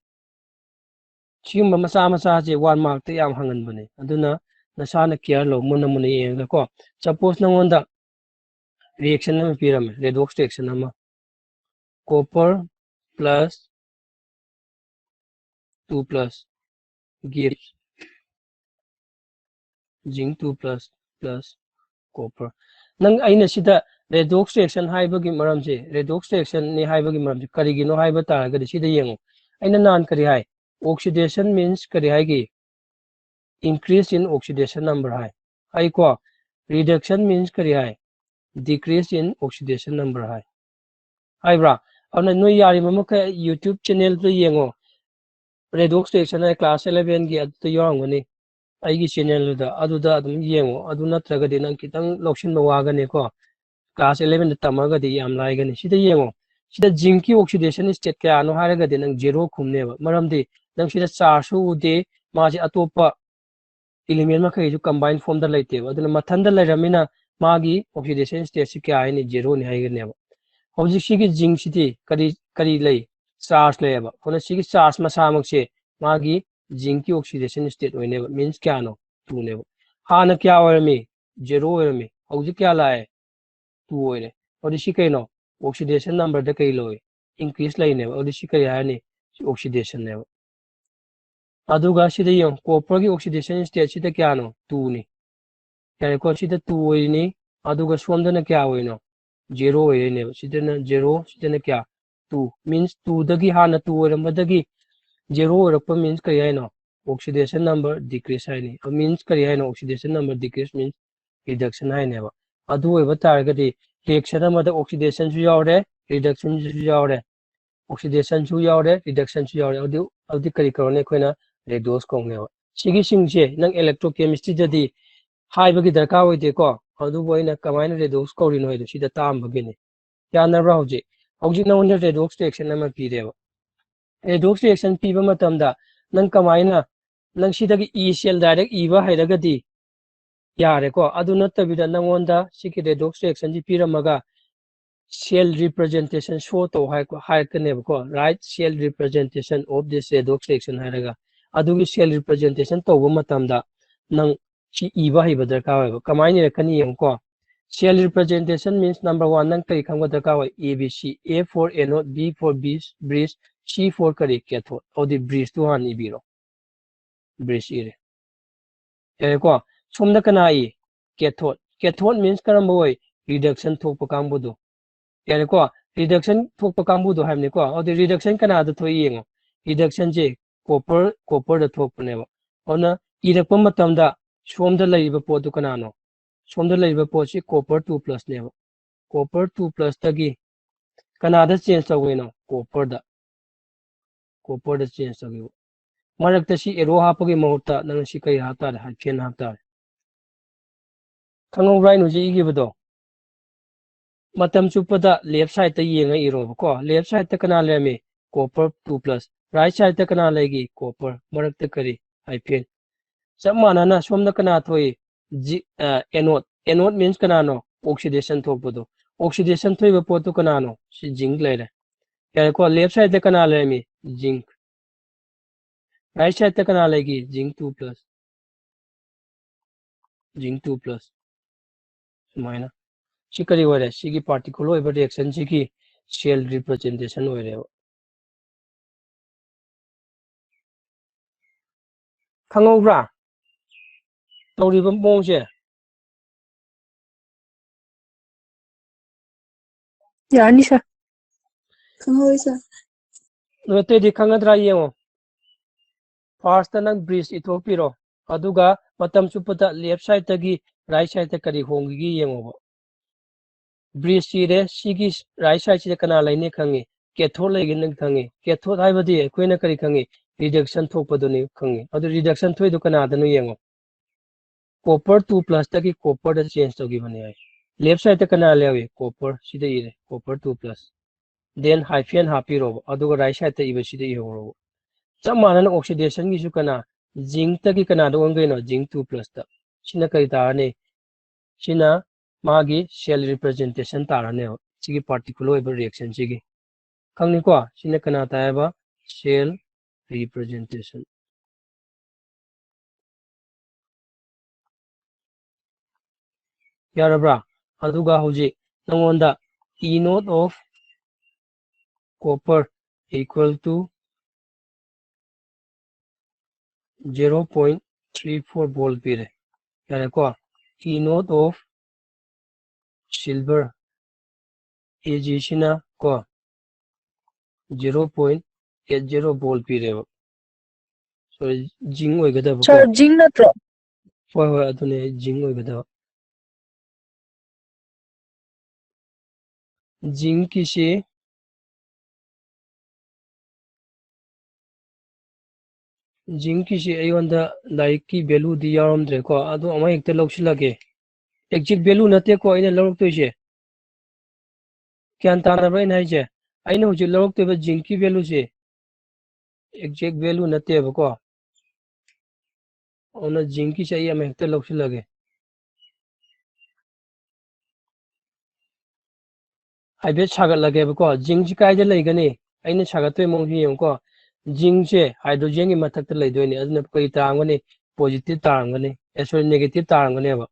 ꯁꯤꯒꯨꯝꯕ ꯃꯆꯥ ꯃꯆꯥꯁꯦ one markꯇ ꯌꯥꯝ ꯍꯪꯍꯟꯕꯅꯦ꯫ ꯑꯗꯨꯅ ꯅꯁꯥꯅ care ꯂꯧ, ꯃꯨꯟꯅ ꯃꯨꯟꯅ ꯌꯦꯡꯉꯒꯀꯣ꯫ Suppose ꯅꯪꯉꯣꯟꯗ reaction ꯑꯃ ꯄꯤꯔꯝꯃꯦ, redox reaction ꯑꯃ꯫ Copper plus two plus gives zinc two plus plus copper꯫ ꯅꯪ, ꯑꯩꯅ ꯁꯤꯗ redox reaction ꯍꯥꯏꯕꯒꯤ ꯃꯔꯝꯁꯦ, redox reactionꯅꯤ ꯍꯥꯏꯕꯒꯤ ꯃꯔꯝꯁꯦ ꯀꯔꯤꯒꯤꯅꯣ ꯍꯥꯏꯕ ꯇꯥꯔꯒꯗꯤ ꯁꯤꯗ ꯌꯦꯡꯉꯨ꯫ ꯑꯩꯅ ꯅꯍꯥꯟ ꯀꯔꯤ ꯍꯥꯏ? Oxidation means ꯀꯔꯤ ꯍꯥꯏꯒꯦ? Increase in oxidation number ꯍꯥꯏ꯫ ꯍꯥꯏꯀꯣ? Reduction means ꯀꯔꯤ ꯍꯥꯏ? Decrease in oxidation number ꯍꯥꯏ꯫ ꯍꯥꯏꯕ꯭ꯔꯥ? ꯑꯗꯨꯅ ꯅꯣꯏ ꯌꯥꯔꯤꯕ ꯃꯈꯩ YouTube channelꯗ ꯌꯦꯡꯉꯣ꯫ Redox reaction ꯍꯥꯏ class elevenꯒꯤ ꯑꯗꯨꯗ ꯌꯥꯎꯔꯝꯒꯅꯤ꯫ ꯑꯩꯒꯤ channelꯗꯨꯗ, ꯑꯗꯨꯗ ꯑꯗꯨꯝ ꯌꯦꯡꯉꯣ꯫ ꯑꯗꯨ ꯅꯠꯇ꯭ꯔꯒꯗꯤ ꯅꯪ ꯈꯤꯇꯪ ꯂꯧꯁꯤꯟꯕ ꯋꯥꯒꯅꯤꯀꯣ꯫ Class elevenꯗ ꯇꯝꯃꯒꯗꯤ ꯌꯥꯝ ꯂꯥꯏꯒꯅꯤ꯫ ꯁꯤꯗ ꯌꯦꯡꯉꯣ꯫ ꯁꯤꯗ zincꯀꯤ oxidation state ꯀꯌꯥꯅꯣ ꯍꯥꯏꯔꯒꯗꯤ ꯅꯪ zero ꯈꯨꯝꯅꯦꯕ꯫ ꯃꯔꯝꯗꯤ ꯅꯪ ꯁꯤꯗ chargeꯁꯨ ꯎꯗꯦ, ꯃꯥꯁꯦ ꯑꯇꯣꯞꯄ element ꯃꯈꯩꯁꯨ combine formꯗ ꯂꯩꯇꯦꯕ꯫ ꯑꯗꯨꯅ ꯃꯊꯟꯗ ꯂꯩꯔꯝꯃꯤꯅ ꯃꯥꯒꯤ oxidation stateꯁꯤ ꯀꯌꯥ ꯍꯥꯏꯅꯤ? Zeroꯅꯤ ꯍꯥꯏꯒꯅꯦꯕ꯫ ꯍꯧꯖꯤꯛ ꯁꯤꯒꯤ zincꯁꯤꯗꯤ ꯀꯔꯤ, ꯀꯔꯤ ꯂꯩ? Charge ꯂꯩꯌꯦꯕ꯫ ꯑꯗꯨꯅ ꯁꯤꯒꯤ charge ꯃꯁꯥꯃꯛꯁꯦ ꯃꯥꯒꯤ zincꯀꯤ oxidation state ꯑꯣꯏꯅꯦꯕ꯫ Means ꯀꯌꯥꯅꯣ? Twoꯅꯦꯕ꯫ ꯍꯥꯟꯅ ꯀꯌꯥ ꯑꯣꯏꯔꯝꯃꯤ? Zero ꯑꯣꯏꯔꯝꯃꯤ꯫ ꯍꯧꯖꯤꯛ ꯀꯌꯥ ꯂꯥꯛꯑꯦ? Two ꯑꯣꯏꯔꯦ꯫ ꯑꯗꯨꯗꯤ ꯁꯤ ꯀꯩꯅꯣ? Oxidation numberꯗ ꯀꯩ ꯂꯩ? Increase ꯂꯩꯅꯦꯕ꯫ ꯑꯗꯨꯗꯤ ꯁꯤ ꯀꯔꯤ ꯍꯥꯏꯔꯅꯤ? ꯁꯤ oxidationꯅꯦꯕ꯫ ꯑꯗꯨꯒ ꯁꯤꯗ ꯌꯦꯡꯉꯨ, copperꯒꯤ oxidation stateꯁꯤꯗ ꯀꯌꯥꯅꯣ? Twoꯅꯤ꯫ ꯌꯥꯔꯦꯀꯣ? ꯁꯤꯗ two ꯑꯣꯏꯔꯤꯅꯤ꯫ ꯑꯗꯨꯒ ꯁꯣꯝꯗꯅ ꯀꯌꯥ ꯑꯣꯏꯔꯤꯅꯣ? Zero ꯑꯣꯏꯔꯤꯅꯦꯕ꯫ ꯁꯤꯗꯅ zero, ꯁꯤꯗꯅ ꯀꯌꯥ? Two꯫ Means twoꯗꯒꯤ, ꯍꯥꯟꯅ two ꯑꯣꯏꯔꯝꯕꯗꯒꯤ Zero ꯑꯣꯏꯔꯛꯄ means ꯀꯔꯤ ꯍꯥꯏꯅꯣ? Oxidation number decrease ꯍꯥꯏꯅꯤ꯫ Means ꯀꯔꯤ ꯍꯥꯏꯅꯣ? Oxidation number decrease means reduction ꯍꯥꯏꯅꯦꯕ꯫ ꯑꯗꯨ ꯑꯣꯏꯕ ꯇꯥꯔꯒꯗꯤ reaction ꯑꯃꯗ oxidation ꯁꯨ ꯌꯥꯎꯔꯦ, reduction ꯁꯨ ꯌꯥꯎꯔꯦ, oxidation ꯁꯨ ꯌꯥꯎꯔꯦ, reduction ꯁꯨ ꯌꯥꯎꯔꯦ꯫ ꯑꯗꯨ, ꯑꯗꯨꯗꯤ ꯀꯔꯤ ꯀꯧꯔꯅꯤ? ꯑꯩꯈꯣꯏꯅ redox ꯀꯧꯅꯦꯕ꯫ ꯁꯤꯒꯤꯁꯤꯡꯁꯦ ꯅꯪ electrochemistry ꯗꯗꯤ ꯍꯥꯏꯕꯒꯤ ꯗꯔꯀꯥꯔ ꯑꯣꯏꯗꯦꯀꯣ꯫ ꯑꯗꯨꯕꯨ ꯑꯩꯅ ꯀꯃꯥꯏꯅ redox ꯀꯧꯔꯤꯅꯣ ꯍꯥꯏꯗꯣ ꯁꯤꯗ ꯇꯥꯛꯑꯝꯕꯒꯤꯅꯤ꯫ ꯌꯥꯅꯕ꯭ꯔꯥ ꯍꯧꯖꯤꯛ? ꯍꯧꯖꯤꯛ ꯅꯉꯣꯟꯗ redox reaction ꯑꯃ ꯄꯤꯔꯦꯕ꯫ Redox reaction ꯄꯤꯕ ꯃꯇꯝꯗ ꯅꯪ ꯀꯃꯥꯏꯅ, ꯅꯪ ꯁꯤꯗꯒꯤ E cell direct ꯏꯕ ꯍꯩꯔꯒꯗꯤ ꯌꯥꯔꯦꯀꯣ꯫ ꯑꯗꯨ ꯅꯠꯇꯕꯤꯗ ꯅꯪꯉꯣꯟꯗ ꯁꯤꯒꯤ redox reaction ꯁꯤ ꯄꯤꯔꯝꯃꯒ cell representation show ꯇꯧ ꯍꯥꯏ-, ꯍꯥꯏꯔꯛꯀꯅꯦꯕꯀꯣ꯫ Write cell representation of this redox reaction ꯍꯥꯏꯔꯒ꯫ ꯑꯗꯨꯒꯤ cell representation ꯇꯧꯕ ꯃꯇꯝꯗ ꯅꯪ ꯁꯤ ꯏꯕ ꯍꯩꯕ ꯗꯔꯀꯥꯔ ꯑꯣꯏꯕ꯫ ꯀꯃꯥꯏꯅ ꯏꯔꯛꯀꯅꯤ ꯌꯦꯡꯉꯨꯀꯣ꯫ Cell representation means number one, ꯅꯪ ꯀꯔꯤ ꯈꯪꯕ ꯗꯔꯀꯥꯔ ꯑꯣꯏ? A B C, A for anode, B for base, bridge, C for ꯀꯔꯤ? Cathode꯫ ꯑꯗꯨꯗꯤ bridge ꯇꯨ ꯍꯥꯟꯅ ꯏꯕꯤꯔꯣ꯫ Bridge ꯏꯔꯦ꯫ ꯌꯥꯔꯦꯀꯣ? ꯁꯣꯝꯗ ꯀꯅꯥ ꯏ? Cathode꯫ Cathode means ꯀꯔꯝꯕ ꯑꯣꯏ? Reduction ꯊꯣꯛꯄ ꯀꯥꯡꯕꯨꯗꯣ꯫ ꯌꯥꯔꯦꯀꯣ? Reduction ꯊꯣꯛꯄ ꯀꯥꯡꯕꯨꯗꯣ ꯍꯥꯏꯕꯅꯤꯀꯣ꯫ ꯑꯗꯨꯗꯤ reduction ꯀꯅꯥꯗ ꯊꯣꯛꯏ ꯌꯦꯡꯉꯣ꯫ Reduction ꯁꯦ copper, copper ꯗ ꯊꯣꯛꯄꯅꯦꯕ꯫ ꯑꯗꯨꯅ ꯏꯔꯛꯄ ꯃꯇꯝꯗ ꯁꯣꯝꯗ ꯂꯩꯔꯤꯕ ꯄꯣꯠꯇꯨ ꯀꯅꯥꯅꯣ? ꯁꯣꯝꯗ ꯂꯩꯔꯤꯕ ꯄꯣꯠꯁꯤ copper two plus ꯅꯦꯕ꯫ Copper two plus ꯇꯒꯤ ꯀꯅꯥꯗ change ꯇꯧꯒꯦꯅꯣ? Copper ꯗ꯫ Copper ꯗ change ꯇꯧꯈꯤꯕ꯫ ꯃꯔꯛꯇ ꯁꯤ arrow ꯍꯥꯞꯄꯒꯤ ꯃꯍꯨꯠꯇ ꯅꯪ ꯁꯤ ꯀꯔꯤ ꯍꯥꯞ ꯇꯥꯔꯦ? Hyphen ꯍꯥꯞ ꯇꯥꯔꯦ꯫ ꯈꯪꯍꯧꯕ꯭ꯔꯥ ꯑꯩꯅ ꯍꯧꯖꯤꯛ ꯏꯈꯤꯕꯗꯣ? ꯃꯇꯝ ꯆꯨꯞꯄꯗ left side ꯇ ꯌꯦꯡꯉ ꯏꯔꯣꯕꯀꯣ꯫ Left side ꯇ ꯀꯅꯥ ꯂꯩꯔꯝꯃꯤ? Copper two plus꯫ Right side ꯇ ꯀꯅꯥ ꯂꯩꯒꯦ? Copper꯫ ꯃꯔꯛꯇ ꯀꯔꯤ? Hyphen꯫ ꯆꯞ ꯃꯥꯟꯅꯅ ꯁꯣꯝꯗ ꯀꯅꯥ ꯊꯣꯛꯏ? Zi-, ꯑ, anode꯫ Anode means ꯀꯅꯥꯅꯣ? Oxidation ꯊꯣꯛꯄꯗꯣ꯫ Oxidation ꯊꯣꯛꯏꯕ ꯄꯣꯠꯇꯨ ꯀꯅꯥꯅꯣ? ꯁꯤ zinc ꯂꯩꯔꯦ꯫ ꯌꯥꯔꯦꯀꯣ? Left side ꯇ ꯀꯅꯥ ꯂꯩꯔꯝꯃꯤ? Zinc꯫ Right side ꯇ ꯀꯅꯥ ꯂꯩꯒꯦ? Zinc two plus꯫ Zinc two plus꯫ ꯁꯨꯃꯥꯏꯅ꯫ ꯁꯤ ꯀꯔꯤ ꯑꯣꯏꯔꯦ? ꯁꯤꯒꯤ particular ꯑꯣꯏꯕ reaction ꯁꯤꯒꯤ cell representation ꯑꯣꯏꯔꯦꯕ꯫ ꯈꯪꯍꯧꯕ꯭ꯔꯥ? ꯇꯧꯔꯤꯕ ꯃꯑꯣꯡꯁꯦ? ꯌꯥꯅꯤ, sir꯫ ꯈꯪꯍꯧꯋꯤ, sir꯫ ꯅꯣꯏ ꯑꯇꯩꯗꯤ ꯈꯪꯒꯗ꯭ꯔꯥ ꯌꯦꯡꯉꯣ꯫ First ꯅꯪ bridge ꯏꯊꯣꯛꯄꯤꯔꯣ, ꯑꯗꯨꯒ ꯃꯇꯝ ꯆꯨꯞꯄꯗ left side ꯇꯒꯤ right side ꯇ ꯀꯔꯤ ꯍꯣꯡꯈꯤꯒꯦ ꯌꯦꯡꯉꯣꯕ꯫ Bridge ꯏꯔꯦ, ꯁꯤꯒꯤ right side ꯁꯤꯗ ꯀꯅꯥ ꯂꯩꯅꯤ ꯈꯪꯉꯤ? Cathode ꯂꯩꯒꯅꯤ ꯈꯪꯉꯤ꯫ Cathode ꯍꯥꯏꯕꯗꯤ ꯑꯩꯈꯣꯏꯅ ꯀꯔꯤ ꯈꯪꯉꯤ? Reduction ꯊꯣꯛꯄꯗꯨꯅꯤ ꯈꯪꯉꯤ꯫ ꯑꯗꯨ reduction ꯊꯣꯛꯏꯗꯣ ꯀꯅꯥꯗꯅꯣ ꯌꯦꯡꯉꯣ꯫ Copper two plus ꯇꯒꯤ copper ꯗ change ꯇꯧꯈꯤꯕꯅꯦ ꯍꯥꯏ꯫ Left side ꯇ ꯀꯅꯥ ꯂꯩꯍꯧꯏ? Copper, ꯁꯤꯗ ꯏꯔꯦ, copper two plus꯫ Then hyphen ꯍꯥꯞꯄꯤꯔꯣꯕ, ꯑꯗꯨꯒ right side ꯇ ꯏꯕꯁꯤꯗ ꯏꯍꯧꯔꯣꯕ꯫ ꯆꯞ ꯃꯥꯟꯅꯅ oxidation ꯒꯤꯁꯨ ꯀꯅꯥ? Zinc ꯇꯒꯤ ꯀꯅꯥꯗ ꯑꯣꯟꯗꯣꯏꯅꯣ? Zinc two plus ꯇ꯫ ꯁꯤꯅ ꯀꯔꯤ ꯇꯥꯔꯅꯤ? ꯁꯤꯅ ꯃꯥꯒꯤ cell representation ꯇꯥꯔꯅꯦꯕ, ꯁꯤꯒꯤ particular ꯑꯣꯏꯕ reaction ꯁꯤꯒꯤ꯫ ꯈꯪꯅꯤꯀꯣ? ꯁꯤꯅ ꯀꯅꯥ ꯇꯥꯏ ꯍꯥꯏꯕ? Cell representation꯫ ꯌꯥꯔꯕ꯭ꯔꯥ? ꯑꯗꯨꯒ ꯍꯧꯖꯤꯛ ꯅꯉꯣꯟꯗ E naught of copper equal to zero point three four volt ꯄꯤꯔꯦ꯫ ꯌꯥꯔꯦꯀꯣ? E naught of silver, Ag ꯁꯤꯅ ꯀꯣ zero point eight zero volt ꯄꯤꯔꯦꯕ꯫ Sorry, zinc ꯑꯣꯏꯒꯗꯕ ꯀꯣ꯫ Sir, zinc ꯅꯠꯇ꯭ꯔꯣ? ꯍꯣꯏ, ꯍꯣꯏ, ꯑꯗꯨꯅꯦ, zinc ꯑꯣꯏꯒꯗꯕ꯫ Zinc ꯀꯤꯁꯤ, zinc ꯀꯤꯁꯤ ꯑꯩꯉꯣꯟꯗ ꯂꯥꯏꯔꯤꯛꯀꯤ value ꯗꯤ ꯌꯥꯎꯔꯝꯗ꯭ꯔꯦꯀꯣ, ꯑꯗꯨ ꯑꯃ ꯍꯦꯛꯇ ꯂꯧꯁꯤꯜꯂꯒꯦ꯫ Exact value ꯅꯠꯇꯦꯀꯣ ꯑꯩꯅ ꯂꯧꯔꯛꯇꯣꯏꯁꯦ꯫ ꯒ꯭ꯌꯥꯟ ꯇꯥꯅꯕ꯭ꯔꯥ ꯑꯩꯅ ꯍꯥꯏꯁꯦ? ꯑꯩꯅ ꯍꯧꯖꯤꯛ ꯂꯧꯔꯛꯇꯣꯏꯕ zinc ꯀꯤ value ꯁꯦ exact value ꯅꯠꯇꯦꯕꯀꯣ꯫ ꯑꯗꯨꯅ zinc ꯀꯤꯁꯦ ꯑꯩ ꯑꯃ ꯍꯦꯛꯇ ꯂꯧꯁꯤꯜꯂꯒꯦ꯫ ꯍꯥꯏꯐꯦꯠ ꯁꯥꯒꯠꯂꯒꯦꯕꯀꯣ꯫ Zinc ꯁꯤ ꯀꯥꯏꯗ ꯂꯩꯒꯅꯤ? ꯑꯩꯅ ꯁꯥꯒꯠꯇꯣꯏ ꯃꯑꯣꯡꯁꯤ ꯌꯦꯡꯉꯨꯀꯣ꯫ Zinc ꯁꯦ hydrogen ꯒꯤ ꯃꯊꯛꯇ ꯂꯩꯗꯣꯏꯅꯤ꯫ ꯑꯗꯨꯅ ꯀꯔꯤ ꯇꯥꯔꯝꯒꯅꯤ? Positive ꯇꯥꯔꯝꯒꯅꯤ꯫ ꯑꯦ, sorry, negative ꯇꯥꯔꯝꯒꯅꯦꯕ꯫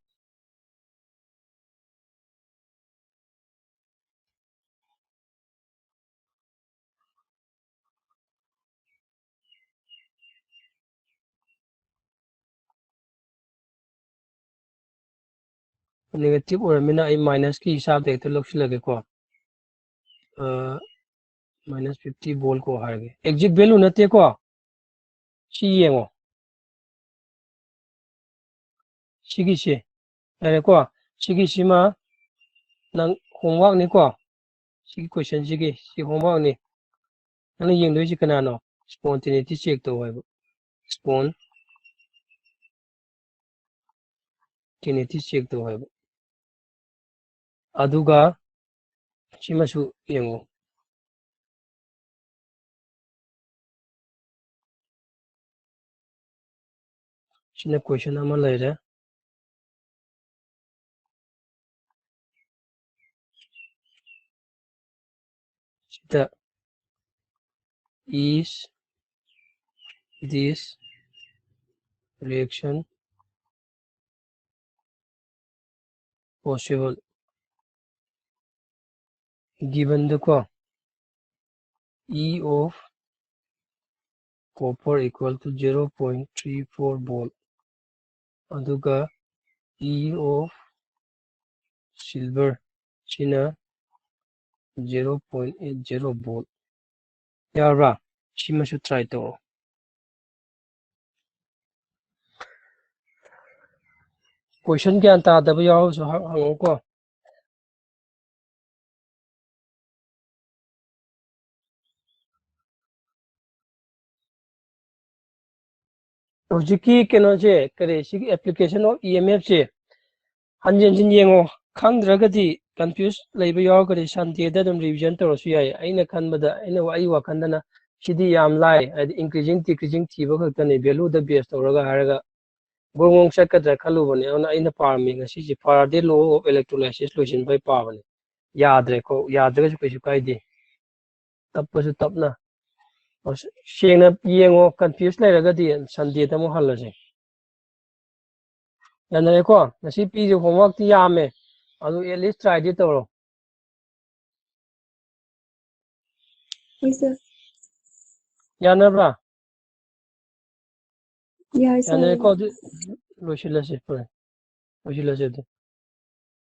Negative ꯑꯣꯏꯔꯃꯤꯅ ꯑꯩ minus ꯀꯤ ꯍꯤꯁꯥꯕꯇ ꯍꯦꯛꯇ ꯂꯧꯁꯤꯜꯂꯒꯦꯀꯣ꯫ ꯑ, minus fifty volt ꯀꯣ ꯍꯥꯏꯔꯒꯦ꯫ Exact value ꯅꯠꯇꯦꯀꯣ꯫ ꯁꯤ ꯌꯦꯡꯉꯣ꯫ ꯁꯤꯒꯤꯁꯦ ꯌꯥꯔꯦꯀꯣ꯫ ꯁꯤꯒꯤꯁꯤꯃ ꯅꯪ homeworkꯅꯤꯀꯣ꯫ ꯁꯤꯒꯤ questionꯁꯤꯒꯤ ꯁꯤ homeworkꯅꯤ꯫ ꯅꯪꯅ ꯌꯦꯡꯗꯣꯏꯁꯤ ꯀꯅꯥꯅꯣ? Spontaneity check ꯇꯧ ꯍꯥꯏꯕ꯫ Spontaneity check ꯇꯧ ꯍꯥꯏꯕ꯫ ꯑꯗꯨꯒ ꯁꯤꯃꯁꯨ ꯌꯦꯡꯉꯨ꯫ ꯁꯤꯅ question ꯑꯃ ꯂꯩꯔꯦ꯫ ꯁꯤꯗ, is this reaction possible? Given ꯗꯀꯣ, E of copper equal to zero point three four volt, ꯑꯗꯨꯒ E of silver ꯁꯤꯅ zero point eight zero volt꯫ ꯌꯥꯔꯕ꯭ꯔꯥ? ꯁꯤꯃꯁꯨ try ꯇꯧ꯫ Question ꯒ꯭ꯌꯥꯟ ꯇꯥꯗꯕ ꯌꯥꯎꯔꯁꯨ ꯍꯪꯉꯨꯀꯣ꯫ ꯍꯧꯖꯤꯛꯀꯤ ꯀꯩꯅꯣꯁꯦ, ꯀꯔꯤ, ꯁꯤꯒꯤ application of EMFꯁꯦ ꯍꯟꯖꯤꯟ ꯍꯟꯖꯤꯟ ꯌꯦꯡꯉꯣ꯫ ꯈꯪꯗ꯭ꯔꯒꯗꯤ, confuse ꯂꯩꯕ ꯌꯥꯎꯔꯒꯗꯤ Sundayꯗ ꯑꯗꯨꯝ revision ꯇꯧꯔꯁꯨ ꯌꯥꯏ꯫ ꯑꯩꯅ ꯈꯟꯕꯗ, ꯑꯩꯅ, ꯑꯩ ꯋꯥꯈꯟꯗꯅ ꯁꯤꯗꯤ ꯌꯥꯝ ꯂꯥꯏ, ꯍꯥꯏꯗꯤ increasing decreasing ꯊꯤꯕ ꯈꯛꯇꯅꯤ, valueꯗ base ꯇꯧꯔꯒ ꯍꯥꯏꯔꯒ ꯒ꯭ꯔꯣꯡ ꯒ꯭ꯔꯣꯡ ꯆꯠꯀꯗ꯭ꯔꯥ ꯈꯜꯂꯨꯕꯅꯦ꯫ ꯑꯗꯨꯅ ꯑꯩꯅ ꯄꯥꯔꯝꯃꯤ ꯉꯁꯤꯁꯦ Faraday law of electrolysis ꯂꯣꯏꯁꯤꯟꯕꯩ ꯄꯥꯕꯅꯦ꯫ ꯌꯥꯗ꯭ꯔꯦꯀꯣ, ꯌꯥꯗ꯭ꯔꯒꯁꯨ ꯀꯩꯁꯨ ꯀꯥꯏꯗꯦ, ꯇꯞꯄꯁꯨ ꯇꯞꯅ꯫ ꯑꯁ, ꯁꯦꯡꯅ ꯌꯦꯡꯉꯣ, confuse ꯂꯩꯔꯒꯗꯤ Sundayꯗ ꯑꯃꯨꯛ ꯍꯜꯂꯁꯦ꯫ ꯌꯥꯅꯔꯦꯀꯣ? ꯉꯁꯤ ꯄꯤꯔꯤꯕ homeworkꯇꯤ ꯌꯥꯝꯃꯦ, ꯑꯗꯨ at least tryꯗꯤ ꯇꯧꯔꯣ꯫ ꯍꯣꯏ sir꯫ ꯌꯥꯅꯕ꯭ꯔꯥ? ꯌꯥꯏ sir꯫ ꯌꯥꯅꯔꯦꯀꯣ? ꯑꯗꯨ ꯂꯣꯏꯁꯤꯜꯂꯁꯦ, ꯐꯔꯦ, ꯂꯣꯏꯁꯤꯜꯂꯁꯦ ꯑꯗꯨ꯫